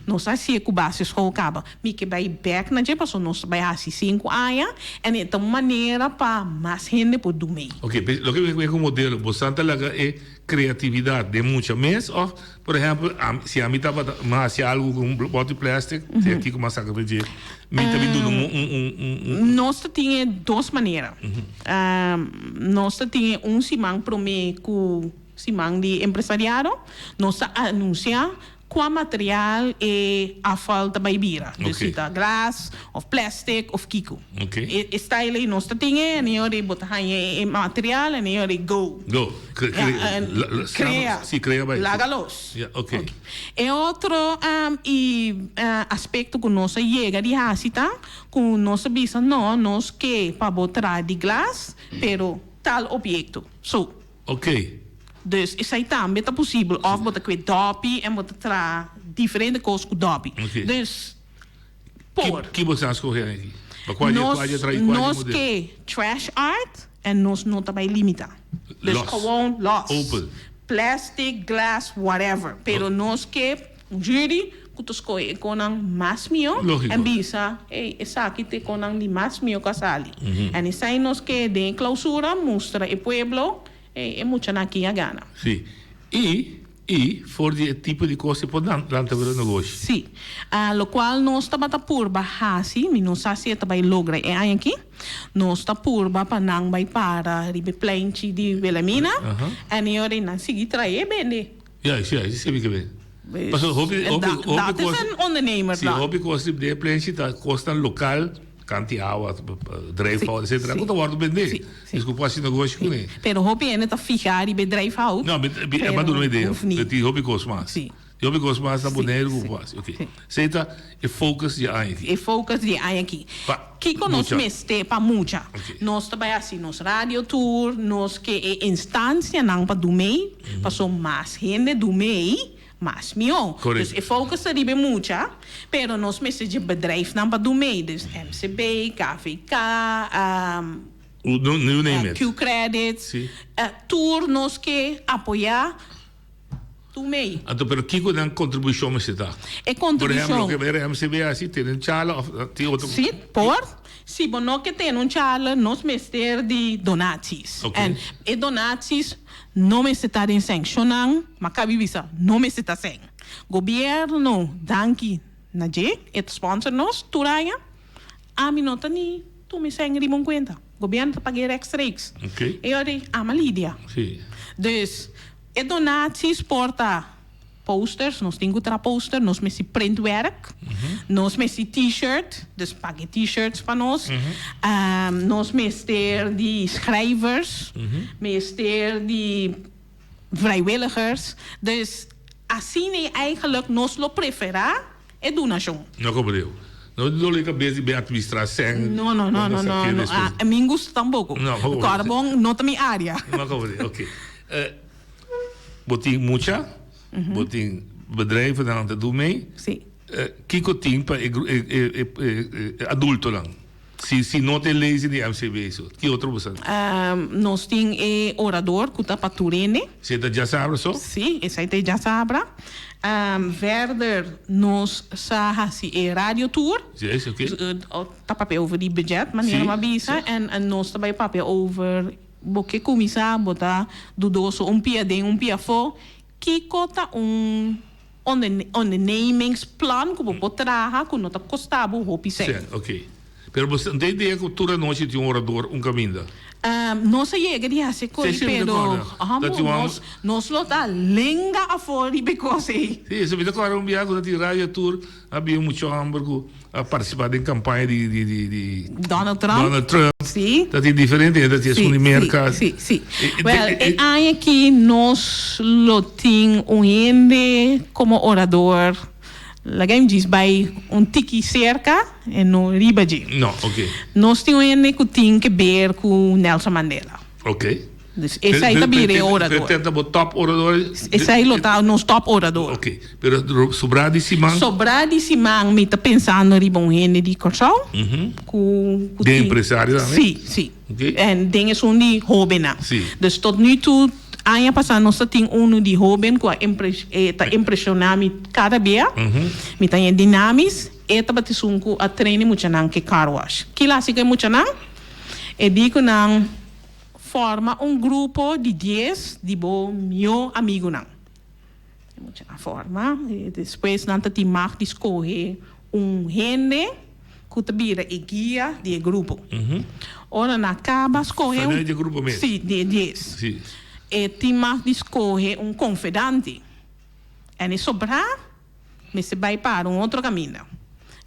Nos a hasié ku basisschool kaba. Mi ke bai bèk na dje pasobra nos ta bai hasi sinku aña en e ta un manera pa mas hende por dun mei. Oke, loke mi ke ku modelo, bosan ta laga e kreatividat den mucha mes òf, por ehèmpel, si ami tabata mi hasi algu ku un bòt di plèstik, sea kiko mi a saka for dje, mi ta bin duna un un un. Nos ta tin e dos manera. Nos ta tin e un siman promé ku siman di empresariado, nos ta anunsiá Kua material e afval ta bai bira? Dus si ta glas of plastic of kiko. E style ei nos ta tin e en e ora ei bo ta haña e material en e ora ei go. Go. Krea. Si, krea bai. Laga los. Ya, ok. E otro aspecto ku nos a yega di hasi ta ku nos a bisa no, nos ke pa bo traha di glas pero tal obiekto. So. Ok. Dus esei tambe ta posibel. Of bo ta kue dòpi en bo ta traha diferente kos ku dòpi. Ok. Dus por. Ki bo sa skohe aki? Pa kua dje Nos kua dje traha i kua dje nos modelo? ke trash art en nos no ta bai limita. Dus Los. gewoon los. Open. Plastic, glas, whatever. Pero nos ke un jury ku ta skohe e konan mas mihó Lógiko. en bisa, ey, esaki ta e konan di mas mihó ku a sali. En esei nos ke den e klausura mustra e pueblo, ey, e muchanan aki a gana. Sí. I, i for di e tipo di kos ei por lanta bira negoshi. Sí. Lokual nos tabata purba hasi, mi no sa si e ta bai logra e aña aki, nos ta purba pa nan bai para riba e pleinchi di Wilhelmina, en e ora ei nan sigui trae bende. Ja, sí, sí, sí, mi ke Paso hopi, hopi, hopi Dat is kos, een ondernemer sí, dan. hopi kos di den plenchi ta kosnan lokal, kanti awa, drijfhout, etcetera, ku ta wòrdu bendé. Sí, sí. Dus ku por hasi negoshi kuné. Pero hopi hende ta fiha riba e drijfhout. No, mi, mi, e pero duna un idea. hoeft niet. Tin hopi kos mas. Sí. Tin hopi kos mas na Sí, Boneiru ku sí, por hasi. Oké. sí. Esei ta e focus di e aña aki. E focus di e aña aki. Pa Kiko nos mucha. mester pa mucha? Oké. Nos ta bai hasi nos radio tour, nos ke e instancianan pa dun mei, paso mas hende dun mei, mas mihó. Correcto. Dus e focus ta riba e mucha, pero nos mester dje bedrijfnan pa dun mei, dus MCB, KVK, You name it. Q-credits, Sí. tur nos ke apoyá. Tu mei. Anto pero kiko nan kontribushon mester ta? E kontribushon. Por ehempel loke RMCB hasi tene un charla of tin otro. Si, por. Si bo no ke tene un charla nos mester di donaties. Ok. En e donaties no mester ta den sèn. Shonnan, ma kabi bisa, no mester ta sèn. Gobierno danki na dje, e ta sponsor nos tur aña. Ami no ta ni tuma e sèn riba un kuenta. Gobierno ta pag'é rechtstreeks. Ok. E ora ei ama lidia. Si. Dus. E donaties por ta posters, nos tin cu traha poster, nos mester printwerk, nos mester t-shirt, dus pak e t-shirts pa nos, nos mester di schrijvers, mester di vrijwilligers, dus asina eigenlijk nos lo prefera e donacion. No compreo. No di dolo di cabes di bin administra cen. No, no, no, no, no, no. Mi gusta tampoco. No, Carbon no ta mi area. No compreo, ok. Bo tin mucha, bo tin bedrijvennan ta doen mee. Sí. Kiko tin pa e e adultonan? Si si no ta e leyes di MCB so, ki otro bo sa? Nos tin e orador ku ta pa tur hende. Si e ta djasabra so? Sí, esei ta e djasabra. Verder nos sa hasi e radio tour. Yes, oké. Ta papia over di budget, manera Sí, mi a bisa. sí. En nos ta bai papia over bo ke kuminsá, bo ta dudoso un pia den, un pia afó. Kiko ta un ondernemingsplan ku bo por traha ku no ta kosta bo hopi sèn? Sèn, oké. Pero bo no ta idea ku tur anochi tin un orador un kaminda? Nos a yega di hasi koi, Sí, sí, mi ta pero kòrda. amo, Ta tin un nos, nos lo ta lenga afó riba e kos ei. Sí, eso mi ta kòrda un biaha ku ta tin radio tur, a bin un mucha hòmber ku a partisipá den kampaña di, di, di, di Donald Trump. Donald Trump. Sí. Ta tin diferente hende, ta tin esun di Merka. Sí, sí, sí. Wel, e aña aki nos lo tin un hende komo orador, laga mi djis bai un tiki serka en no riba dje. No, oké. Nos tin un hende ku tin ke ber ku Nelson Mandela. Oké. Dus esei ta bira e orador. Pero ta bo top orador? Esei lo ta nos top orador. Ok. Pero sobrá di siman? Sobrá di siman mi ta pensando riba un hende di Kòrsou. Ku Den empresario tambe? Sí, sí. En den esun di hobennan. Dus tot nu toe, aña pasá nos ta tin unu di hoben ku a ta impreshoná mi kada bia. Mi ta haña dinamis. E tabata esun ku a train e muchanan ku e car wash. Kila hasi ku e muchanan? E di ku nan forma un grupo di dies di bo mihó amigunan. E muchanan forma. Despues nan ta tin mag di skohe un hende ku ta bira e guia di e grupo. Ora nan kaba skohe un. Vanuit e grupo mes? Si, di e dies. E tin mag di skohe un konfidante. En e sobrá mester bai para un otro kaminda.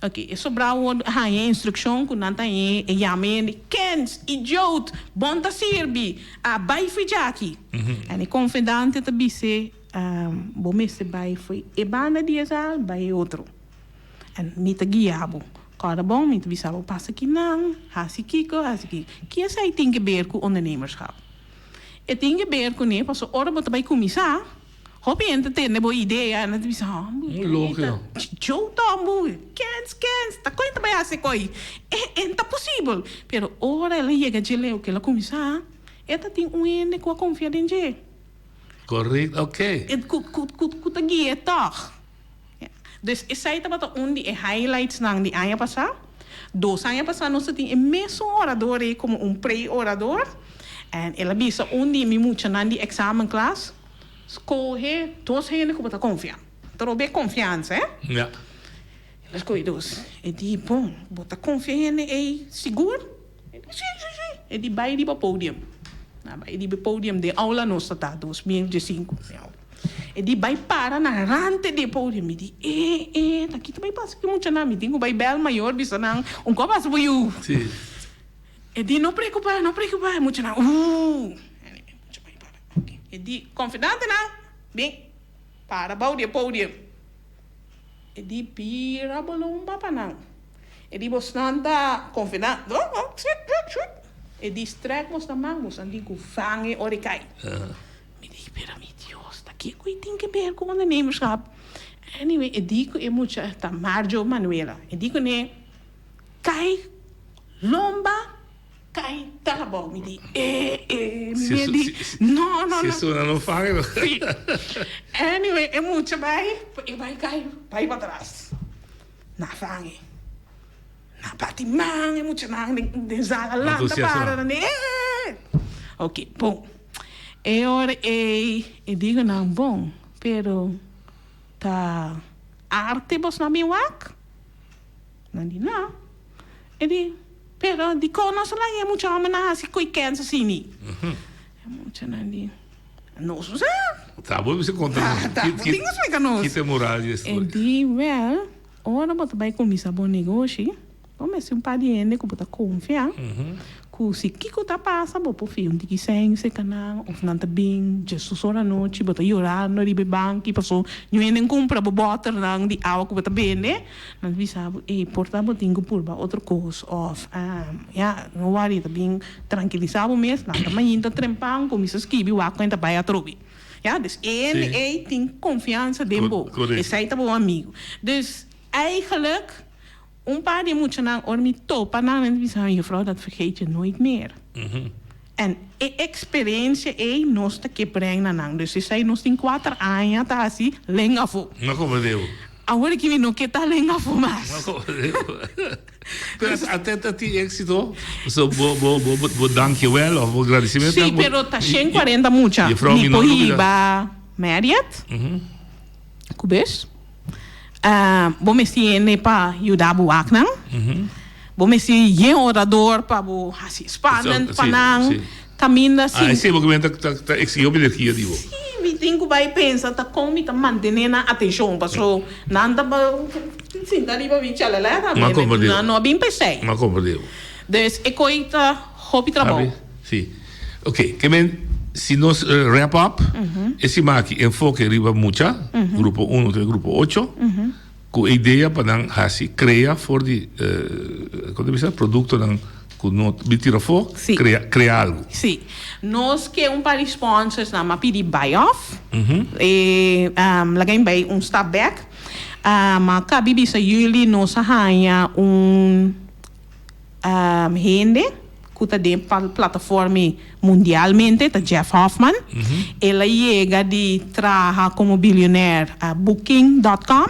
Ok, e sobrá awor haña e instrukshon ku nan ta haña e yama e hende, Kens, idioot, bon ta sirbi, a bai fo'i djaki. En e konfidante ta bis'é, Bo mester bai fo'i e banda di e zaal bai e otro. En mi ta guia bo. Kòrda bon, mi ta bisa bo pasa kinan, hasi kiko, hasi kiko. Ki esei tin ke ber ku ondernemerschap? E tin ke ber kuné pasobra ora bo ta bai kuminsá, hopi hende ta tende bo idea en nan ta bisa, Homber, ta djou ta homber, kens, kens, ta kon e ta bai hasi koi? E, e ta posibel. Pero ora el a yega dje leu ku el a kuminsá, e ta tin un hende ku a konfia den dje. Korekto, ok. Ku, ku, ku, ku ta gui'é tòg. Ja. Dus esei tabata un di e highlightsnan di aña pasá. Dos aña pasá nos ta tin e mesun orador ei komo un pre-orador. En el a bisa un di mi muchanan di examenklas, Skohe dos hende ku bo ta konfia. Ta roba e konfiansa, eh? Ja. El a skohe dos. E di, Bon, bo ta konfia hende ei sigur? E di, Si, si, si. E di, Bai riba podium. Na bai riba e podium den aula nos ta ta 2015. E di bai para na rante di e podium. Mi di, E, e, ta ki ta bai pasa ku e muchanan? Mi tin ku bai bèl mayor bisa nan un kòp hasi bo yu. Si. E di, No preokupá, no preokupá. E muchanan, Uuh. Anyway, e mucha bai para. Oke. E di, Konfidantenan, bin para bou di e podium. E di, Bira bo lomba pa nan. E di, Bosnan ta konfidante? Oh, oh, si, si, si. E di, Strèk bosnan man, bosnan tin ku vang e ora e kai. Mi di, pero mi Dios, ta kiko e tin ke ber ku ondernemerschap? Anyway, e di ku e mucha ta Marjo Manuela. E di kuné, kai lomba, kai trabou. Mi di, e, e, mi di, no, no, no. Si esuna no fai, no. Si. Anyway, e mucha bai, e bai kai, bai patras. Na fange. Na bati man e muchanan den sala lanta para nan di eeh. Ok bon e ora ey e digo nan bon pero ta arte bosnan bin wak? Nan di no. E di pero dikon nos a laga e mucha hombernan hasi koe kens asini? E muchanan di nos no sa. Ta bo mester konta nos. Ta bo tin ku splika nos. Kita e moral di e storia? E di wel. Ora bo ta bai kuminsá bo negoshi, bo mester un par di hende ku bo ta konfia, ku si kiko ta pasa bo por fia un tiki sèn serka nan òf nan ta bin djesus ora anochi bo ta yorando riba e banki paso niun hende a kumpra bo bòternan di awa ku bo ta bende, nan ta bisa bo, ey por ta bo tin ku purba otro kos òf ya no wòri ta bin trankilisá bo mes, lanta mainta trempan kuminsá skibi wak ku hende ta bai atrobe. Ya, dus e hende ei tin konfiansa den bo. Esei ta bo amigu. Dus eigenlijk un par di e muchanan ora mi topa nan, nan ta bisa, Juffrouw, dat vergeet je nooit meer. En e eksperensia ei nos ta ke breng na nan. Dus esei nos tin kuater aña ta hasi lenga afó. No komprendé bo. Awor aki mi no ke ta lenga afó mas. No komprendé bo. Pero ate ta tin éxito, so bo bo bo bo dankjewel of bo gradicimento. Sí, pero ta 140 mucha. Juffrouw, Mi mi no por lubida. hiba Marriott ku bus. Bo mester hende pa yuda bo wak nan. Bo mester yen orador pa bo hasi spannend pa nan. Kaminda Ah, sin. esei bo kimen ta ta ta exigi hopi energia di bo. Sí, mi tin ku bai pensa ta kon mi ta mantené nan atenshon paso nan ta sinta riba mi chalala tambe. M'a komprendé bo. Nan no a bin pa esei. M'a komprendé bo. Dus e koi ta hopi trabou. Abi, sí. Ok, ke men si nos wrap up e siman aki enfoke riba mucha, grupo uno te grupo ocho, Ku e idea pa nan hasi krea for di kon ta bisa produktonan ku no bin tira afó, Sí. krea krea algu. Sí. Nos ke un par di sponsors nan a pidi buy off. E laga mi bai un stap bek. Ma kabi bisa juli nos a haña un hende. ku ta den plataforma mundialmente, ta Jeff Hoffman. El a yega di traha komo bilionair Booking dot com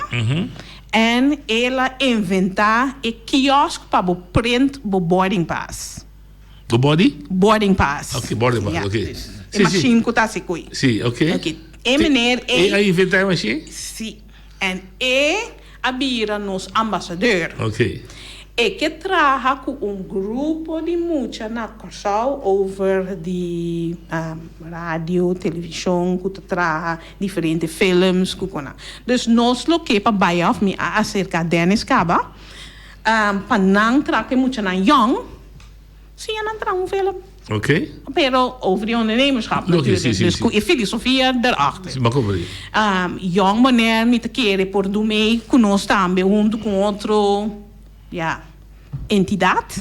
en el a inventá e kiosk pa bo print bo boarding pass. Bo body? Boarding pass. Ok, boarding pass, ok. E machine ku ta hasi koe. Si, ok. Ok, e meneer ei. E a inventá e machine? Si. En e a bira nos ambasador. Ok. E ke traha ku un grupo di mucha na Kòrsou over di radio, televishon ku ta traha diferente films ku kona. Dus nos lo ke pa bai òf mi a aserka Dennis kaba pa nan traha ku e muchanan yòn siña nan traha un film. Ok. Pero over di ondernemerschap Logisch, natuurlijk. si, si, Dus si. ku e filosofia erachter. Si, m'a comprende. Jong Bonaire mi ta kere por du mee ku nos tambe huntu ku otro, ja, entidat.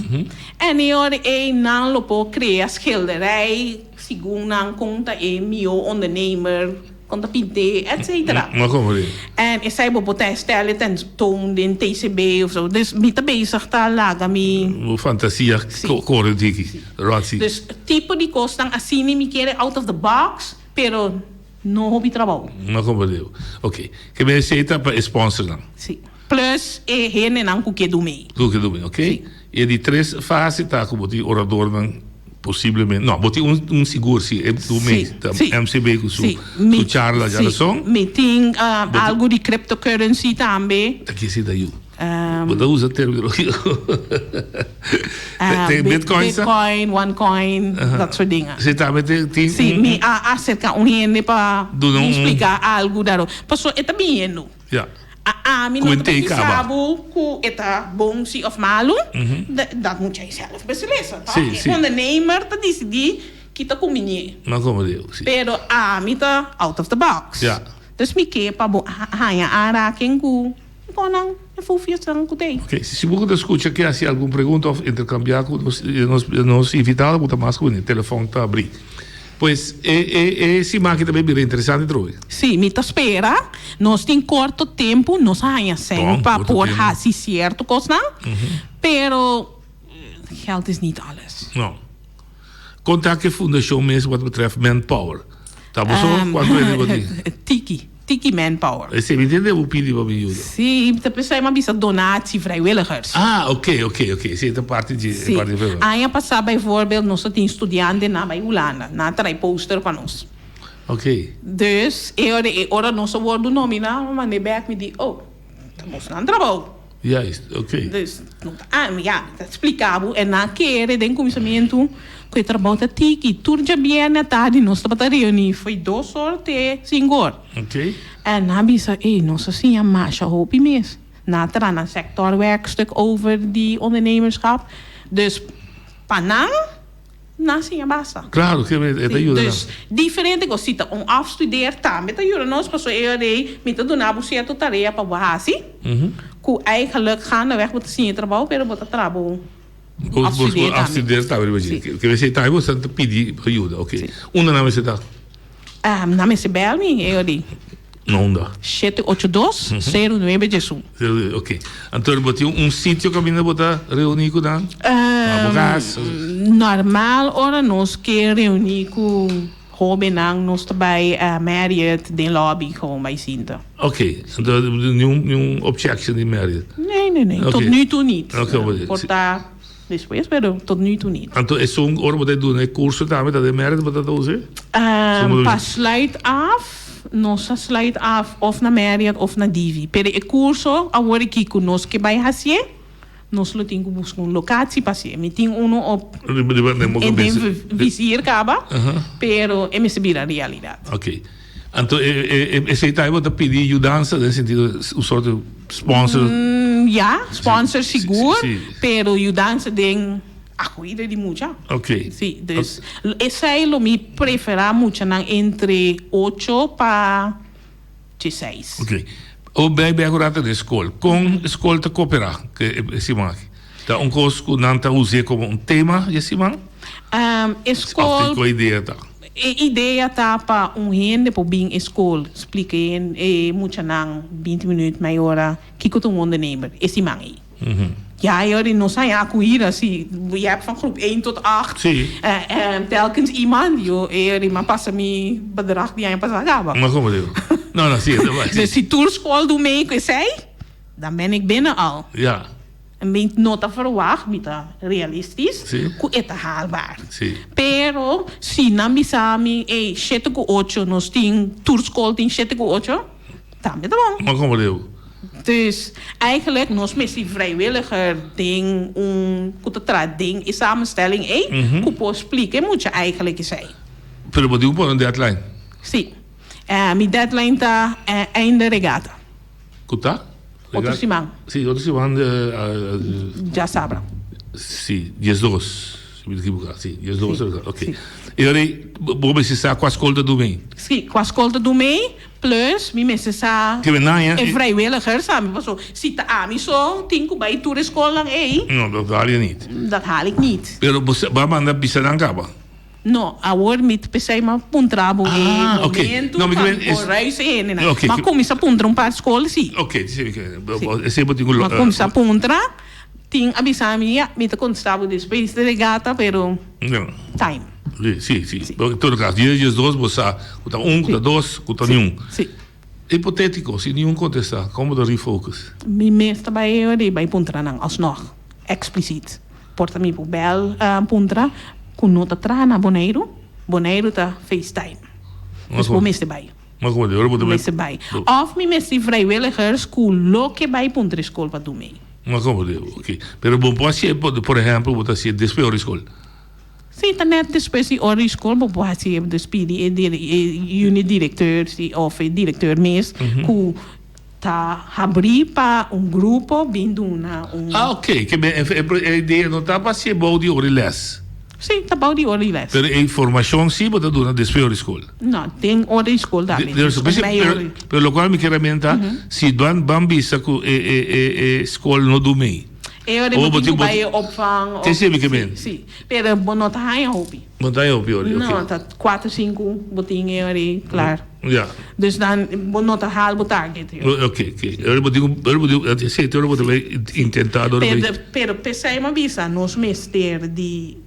En e ora ei nan lo por krea schilderij segun nan kon ta e mihó ondernemer, kon ta pint'é, etcetera. M'a comprende. En esei bo por ta stèl e tentoon den TCB of zo. Dus mi ta bezig ta laga mi. Bo fantasia kore diki, ròt si. Dus tipo di kosnan asina mi kere out of the box, pero no hopi trabou. M'a comprende. Ok. Ke mi esei ta pa e sponsornan. Si. Plus e hendenan ku ke dum'ei. Ku ke dum'ei, ok. Si. E di tres fase ta ku bo tin oradornan posiblemente, no, bo tin un un sigur si e dum'ei Si, ta si. MCB ku su Si, su mi charla si, djarason. mi tin Bo tin. algu di cryptocurrency tambe. Ta kisi ta yu? Bo ta usa terminologia. Te bitcoin sa? Bitcoin, onecoin, dat soort dingen. Si tambe tin tin Si, mi a acerca un hende pa Duna un. splica algu daarover. Pasobra e ta biniendo. Ja. A ami no ta bisa bo ku e ta bon si of malu, dat moet jij zelf beslissen, toch? Sí, sí. E ondernemer ta disidí ki ta kumbinié. No komo diu, si. Pero ami ta out of the box. Ja. Dus mi ke pa bo haña aanraking ku konan e fufiesnan ku t'ei. Oké, si bo ku ta skucha ke hasi algun pregunta of interkambiá ku nos nos invitado bo ta mas ku bini, telefòn ta abrí. Pues e e e siman aki ta bay bira interesante trobe. Sí, mi ta spera. Nos tin korto tempu, nos a haña sèn Bon, pa korto por tempu. hasi sierto kosnan, pero geld is niet alles. No. Kon ta ku e fundashon mes wat betreft manpower? Ta bo so kuantu hende bo tin? Tiki, tiki manpower. Esei mi tende bo pidi pa mi yuda. Sí, ta p'esei mi a bisa donatie, vrijwilligers. Ah, oké, oké, oké. Esei ta parti di Sí. parti di vrijwilligers. Aña pasá bijvoorbeeld nos a tin studiantenan bai Hulanda. Nan a trae poster pa nos. Oké. Dus e ora e ora nos a wordu nominá, mi mand'é bèk, mi di, oh, ta nos nan trabou. Juist, oké. Dus, no ta ami, ya, mi ta splika bo, en nan kere den kuminsamentu ku e trabou ta tiki. Tur djabièrnè atardi nos tabata reuní fo'i dos or te sinku or. Oké. En nan bisa, ey, nos a siña masha hopi mes. Nan a traha nan sectorwerkstuk over di ondernemerschap. Dus, pa nan. Nan siña basta. Claro, ke e ta yuda nan. Dus, diferente kos. Si ta un afstudeer tambe ta yuda nos, pasobra e ora ei mi ta duna bo sierto tarea pa bo hasi, ku eigenlijk gaandeweg bo ta siña e trabou, pero bo ta traha bo afstudeer Bo tambe. afstudeer tambe riba dje. Ke mester tambe bo ta pidi ayuda, oke. Unda nan mester ta? Nan mester bel mi e ora ei. Na unda? Shete ocho dos, sero nuebe djesun. Sero nuebe, ok. Anto bo tin un sitio kaminda bo ta reuní ku nan? Na bo kas? Normal ora nos ke reuní ku hóbennan nos ta bai Marriott den lobby gewoon bai sinta. Ok, anto niun niun objection di Marriott? Nee, nee, nee. Ok. Tot nu toe niet. Ok, bo Por ta despues, pero tot nu toe niet. Anto esun ora bo ta duna e kurso tambe ta den Marriott bo ta dose? Pa sluit af. Nos a sluit af of na Marriott of na Divi. Pero e curso awor aki cu nos ke bay hacié, nos lo tin cu busca un locatie pa hacié. Mi tin uno op e den vizier caba, pero e mester bira realidad. Ok. Anto esey ta bo ta pidi yudansa den sentido un soort sponsor? Ya, sponsor sigur, pero yudansa den. A cuida di mucha. Ok. Si, dus esey lo mi prefera muchanan entre ocho pa dieseis. Ok. O bay bay un rato den skol. Con skol ta coopera cu e siman aki? Ta un cos cu nan ta us'e como un tema e siman? E skol. Of tin cu idea ta? E idea ta pa un hende por bin e skol splica e muchanan binti minuut, mei ora, kico ta un ondernemer e siman ey. Ja, joh, die nos haña acuida, si. Je hebt van groep 1 tot 8. Sí. Telkens iemand, joh, eh, die m'a pasa mi bedrag di aña pasá kaba. Maar como digo? No, no, sí, e ta bai. Dus si tur skol doe mee ku esei, dan ben ik binnen al. Ja. Mi no ta verwacht, mi ta realistisch, Sí. ku e ta haalbaar. Sí. Pero si nan bisa mi, ey, shete ku ocho, nos tin, tur skol tin shete ku ocho, tambe ta bon. Maar como digo? Dus eigenlijk nos mester vrijwilliger den un ku ta traha den e samenstelling ey, ku por splika e mucha eigenlijk esey. Pero bo tin ku pone un deadline? Sí. Mi deadline ta einde regata. Ku ta? Otro siman. Sí, otro siman. Djasabra. Sí, diesdos, si mi no ekiboká. Sí, diesdos. Ok. E ora ei bo mester sa kua skol ta dumei? Sí, kua skol ta dumei, plus mi mester sa e vrijwilligers tambe, pasobra si ta ami so tin ku bai tur e skolnan ei. No, dat haal je niet. Dat haal ik niet. Pero bo a manda bisa nan kaba? No, awor mi ta pesei m'a puntra bo e momento pa mi por reis e hendenan. M'a kuminsá puntra un par skol sí. M'a kuminsá puntra, tin a bisa mi, ya, mi ta kontestá bo despues di regata, pero time. Sí, sí. En todo caso, dies diesdos bo sa ku ta un, ku ta dos, ku ta niun. Hipotético, si niun kontestá, kon bo ta refocus? Mi mes ta bai ora bai puntra nan alsnog, expliciet. Por ta mi por bel puntra ku no ta traha na Boneiru, Boneiru ta FaceTime. Dus bo mester bai. Ma komo di ora bo ta bai? Mester bai. Of mi mester vrijwilligers ku lo ke bai puntra e skol pa dun mei. Ma komo di, oké. Pero bo por hasié, por ehèmpel, bo ta hasié despues ora di skol. Sí, ta net despues di ora di skol bo por hasi e dus pidi e e unit directeur si of e directeur mes ku ta habrí pa un grupo bin duna un. Ah ok, ke men e e idea no ta pa hasi e bou di ora di les. Sí, ta bou di ora di les. Pero e informashon sí bo ta duna despues ora di skol. No, den ora di skol tambe. Pero Pero pero lokual mi kier a menta si ban ban bisa ku e e e e skol no dumei. E ora bo tin ku bai e opvang. Te sirbi ke men? Si, pero bo no ta haña hopi. Bo no ta haña hopi ora, oké. No, ta kuater, sinku bo tin e ora ei, klar. Ya. Dus dan bo no ta haal bo target. Oké, oké. E ora bo tin ku, e ora bo tin ku, si, e ora bo ta bai intentá dor bai. Pero p'esei mi a bisa nos mester di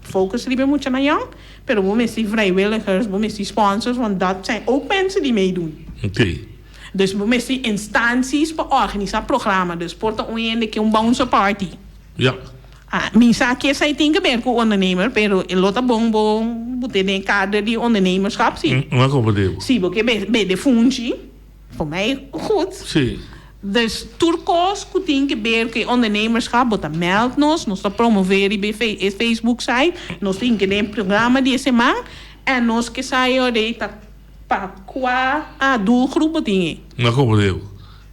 focus riba e muchanan yòn, pero bo mester vrijwilligers, bo mester sponsors, want dat zijn ook mensen die meedoen. Oké. Dus bo mester instanties pa organisa programa. Dus por ta un hende ke un bouncer party. Ja. Ah, mi sa ke esei tin ke ber ku ondernemer, pero e lo ta bon bo bo tene e kader di ondernemerschap si. No a komprende bo. Si bo ke bende funchi, for mij goed. Si. Dus tur kos ku tin ke ber ku e ondernemerschap, bo ta meld nos, nos ta promove riba e Facebook site, nos tin ke den programa di e seman, en nos ke sa e ora ei ta. Pa kua a doelgroep bo tin e? No komprende bo.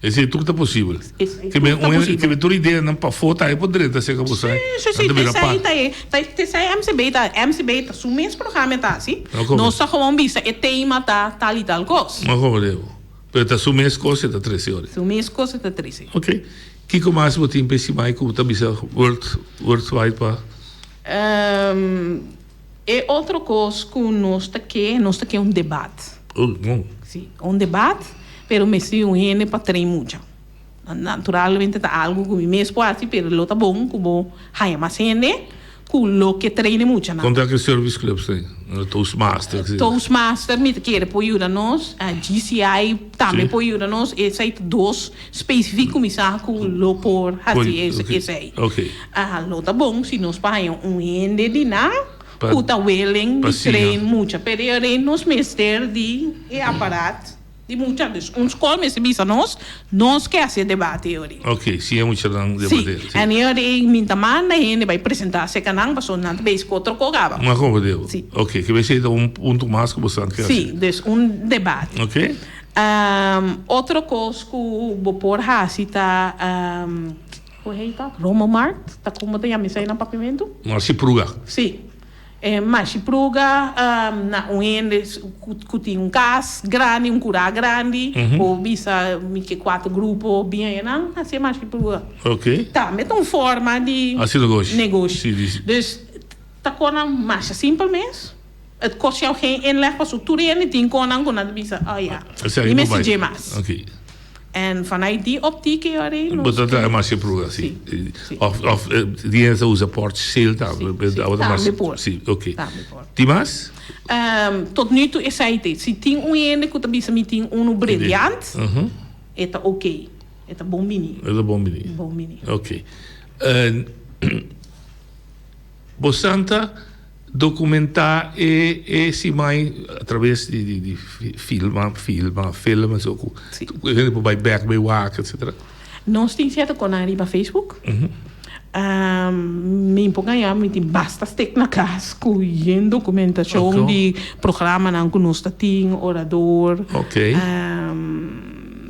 Esei tur ta posibel. Esei tur ta posibel. Ke men tur ideanan pafó ta e por drenta serka bo sa. Si, si, si. Tesei ta e. Tesei MCB ta. MCB ta su mes programa ta hasi. Nos ta gewoon bisa e tema ta tal i tal kos. No komprende bo. Pero ta su mes kos e ta trese ora. Su mes kos e ta trese. Ok. Kiko mas bo tin pa e siman ku bo ta bisa world worldwide pa? E otro kos ku nos ta ke, nos ta ke un debat. Oh, bon. Si, un debat, pero mester un hende pa train mucha. Naturalmente ta algu ku mi mes por hasi, pero lo ta bon ku bo haña mas hende ku lo ke train e muchanan. Konta ku service clubs tin, Toastmasters. Toastmaster mi ta kere por yuda nos, GCI tambe por yuda nos, esei ta dos specifiek ku mi sa ku lo por hasi esei. Lo ta bon si nos por haña un hende di nan ku ta willing di train mucha, pero e ora nos mester di e aparat di mucha. Dus un skol mester bisa nos, nos ke hasi e debate e ora. Ok, si e muchanan debate. Si, en e ora mi ta manda hende bai presenta serka nan pasobra nan ta bezig ku otro kos kaba. Ma komo debo? Ok, ke bes ei ta un punto mas ku bo sa ke hasi. Si, dus un debate. Ok. Otro kos ku bo por hasi ta, hoe heet dat? Rommelmarkt, ta komo ta yama esei na Papiamentu? Mashi pruga. Si. E mashi pruga na un hende ku tin un kas grandi, un kurá grandi, bo bisa mi ke kuater grupo bin ayanan, hasi e mashi pruga. Ok. Tambe ta un forma di Hasi negoshi. negoshi. Si, di si. Dus ta konan masha simpel mes. Het kost jou geen inleg paso tur hende tin konan ku nan ta bisa, oh ya, Esaki mi por mester bai. dje mas. Ok. En vanuit die optiek e ora ei nos. Bo ta traha mas e pruga, si. Of of di hende ta usa porch sale tambe. Si, tambe por. Si, oké. Tambe por. Tin mas? Tot nu toe esei te. Si tin un hende ku ta bisa mi tin unu briliant, e ta oké. E ta bon bini. E ta bon bini. Bon bini. Oké. Bo santa documentá e e siman a traves di di di filma filma film eso ku ku hende por bai bek bai wak etcetera. Nos tin sierto konan riba Facebook. Mi por gaña mi tin basta stek na kas ku yen dokumentashon di programanan ku nos ta tin, orador.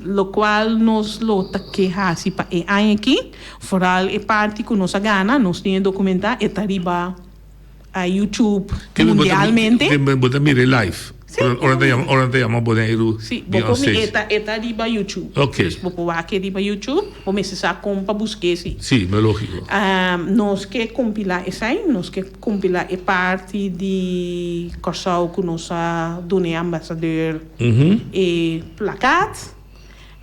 Lokual nos lo ta ke hasi pa e aña aki. Foral e parti ku nos a gana, nos tin e dokumentá, e ta riba YouTube mundialmente. Ke bo ta mira e live? Sí. Ora ta yama, ora ta yama Boneiru Sí, bin bo on por mi, stage. e ta, e ta riba YouTube. Ok. Dus bo por wak e riba YouTube, bo mester sa kon pa busk'é sí. Sí, no lógiko. Nos ke kompilá esei, nos ke kompilá e parti di Kòrsou ku nos a duna e ambasador e plakat.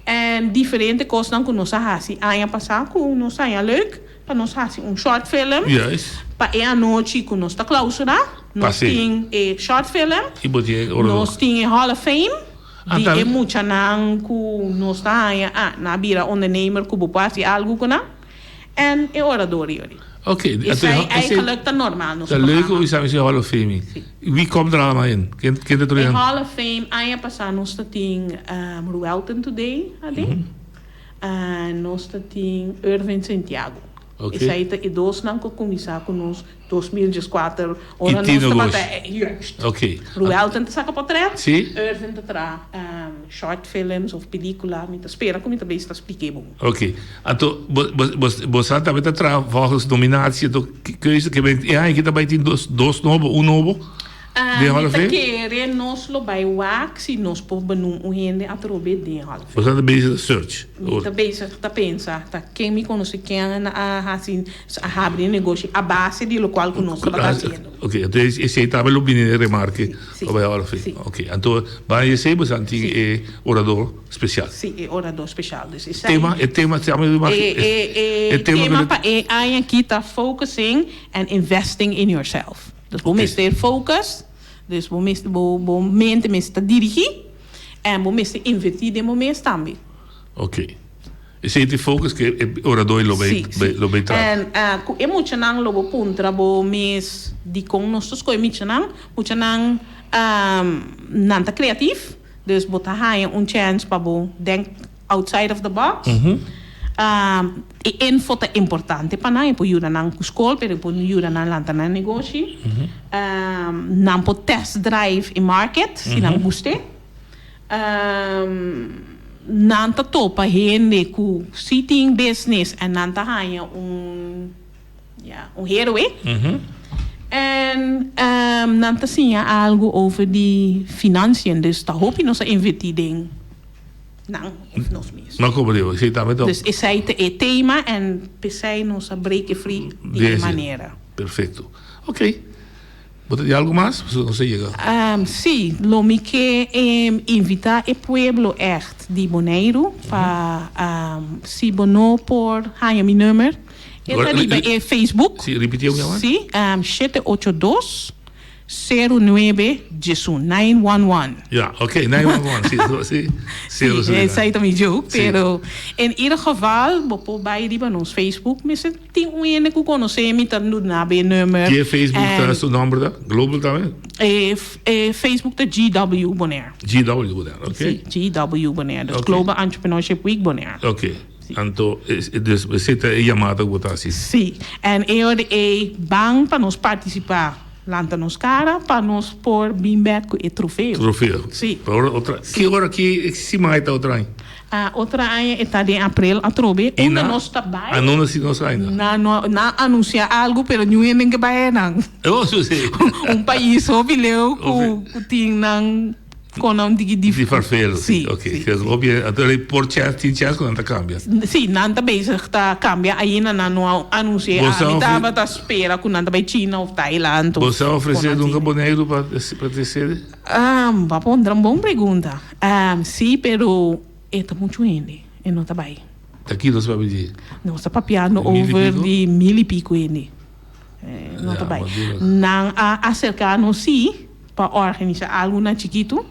En diferente kosnan ku nos a hasi aña pasá ku nos haña leuk pa nos hasi un short film pa e anochi ku nos ta klausurá. Nos tin e short film, nos tin e Hall of Fame di e muchanan ku nos ta haña ah nan a bira ondernemer ku bo por hasi algu ku nan en e orador yori. Esei eigenlijk ta normal nos Ta leuk programa. ku esaki si Hall of Fame. Wie komt er allemaal in? Ken ken ta E traha? Hall of Fame aña pasá nos ta tin Ruelton Today aden. Nos ta tin Irvin Santiago. Ok. Esei ta e dosnan ku kuminsá ku nos 2014 ora I tin nos tabata negoshi. juist. Ok. Ruelton ta saka potret. Si. Irvin ta traha short films of pelikula. Mi ta spera ku mi ta bes ta splik'é bon. Ok. Anto bo bo bo bo sa tambe ta traha volgens nominatie anto keuze ke ben e aña aki ta bai tin dos dos nobo un nobo den Hall Mi of ta Fame? kere nos lo bai wak si nos por benoem un hende atrobe den Hall of Bo Fame. sa ta bezig ta search. Mi ta bezig ta pensa ta ken mi konosi ken a hasi a habri e negoshi a base di lokual ku nos tabata hasiendo. Ok, anto esei tambe lo bini den remarke Si, pa bai Hall of Fame. si. Ok, anto banda di esei bo sa tin e orador special. Si, e orador special. Dus esei. Tema, e tema, se llama E, e, e tema pa e aña aki ta focusing and investing in yourself. Dus bo mester focus, dus bo mester, bo, bo mente mester ta dirigi en bo mester inverti den bo mes tambe. Ok. Esei ta e focus ku e orador lo bay, lo bay trata. En ku e muchanan lo bo puntra bo mes dikon nos ta skohe muchanan. Muchanan nan ta creatief. Dus bo ta haña un chèns pa bo denk outside of the box. E info ta importante pa nan, e por yuda nan ku skol, pero e por yuda nan lanta nan negoshi. Nan por test drive e market si nan gust'é. Nan ta topa hende ku si tin business en nan ta haña un. Ya, un héroe. En nan ta siña algu over di financiën, dus ta hopi nos a invertí den nan of nos mes. No como digo, esei tambe ta. Dus esei ta e tema en p'esei nos a break e free di e manera. Perfecto. Ok. Bo ta di algu mas? Pasobra nos a yega. Sí, lo mi ke invitá e pueblo ègt di Boneiru pa si bo no por haña mi number, e ta riba e Facebook. Sí, ripití un keer mas. Sí, 782 09 11, 911. Ja, ok, 911, sí, sí. Sí, esei ta mi joke, pero en ieder geval bo por bai riba nos Facebook, mester Tin un hende ku konosé mi ta duna bo e number. Ki e Facebook ta su nomber ta? Global tambe? E Facebook ta GW Bonaire. GW Bonaire, ok. Si, GW Bonaire, dus Global Entrepreneurship Week Bonaire. Ok, anto dus esei ta e yamada ku bo ta hasi. Si, en e ora ei ban pa nos partisipá, lanta nos kara pa nos por bin bek ku e trofeo. Trofeo. Si. Pa ora otra, ki ora ki siman ei ta otro aña? Otro aña e ta den aprel atrobe. I Unda nan nos ta bai. a no naci nos ainda. Nan no nan a anuncia algo pero niun hende ke bai einan. Oh su si. Un pais hopi leu ku ku tin nan kon nan diki di. Di farfelo. Si. Ok. Si. Si hopi anto e por chance tin chance ku nan ta cambia. Si nan ta bezig ta cambia ainda nan no a anuncia. Bo sa Mi ofre. tabata spera ku nan ta bai China of Thailand of Bo sa ofrece kon nunca asina. Boneiru pa pa te sede? Bo a pondra un bon pregunta. Sí, pero e ta muchu hende. E no ta bai. Ta ki nos papia di? Nos ta papiando Di mil i over pico? di mil i pico hende. E no ta Ja, bai. maar dura. Nan a acerca nos sí pa organisa algo na chikitu.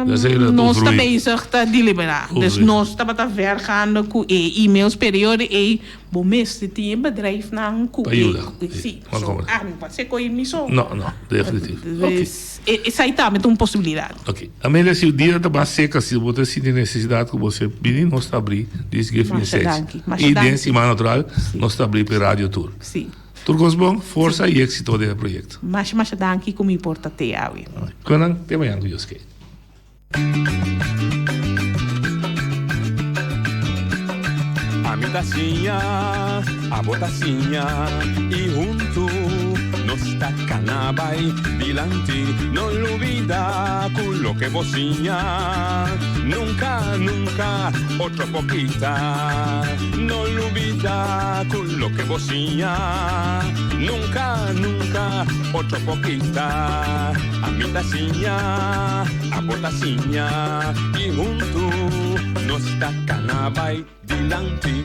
Dat is dat Nos ta overweeg. bezig ta deliberá. Dus Overweeg. nos tabata vergaande ku e e-mails periode ei bo mester tin e bedrijfnan ku Pa e yuda. sí. Maar So kom. ami pa seko i mi so. No, no, definitief. Oké. Dus esei tambe ta un posibilidat. Oké. Amelia, si un dia ta mas seka, si bo ta sinti nesesidat ku bo se bini, nos ta abrí dis Give Me Masha Sex. danki, masha I den danki. siman natural Sí. nos ta abrí pa e radio tur. Sí. Tur kos bon, forsa i éksito den e proyekto. Masha masha danki ku mi por ta te awe. Konan, te mañan ku Dios ke. Ami ta siña, abo ta siña i huntu nos ta kana bai dilanti. No lubida ku loke bo siña nunka, nunka otro por kita. No lubida ku loke bo siña nunka, nunka otro por kita. Ami ta siña, abo ta siña i huntu nos ta kana bai dilanti.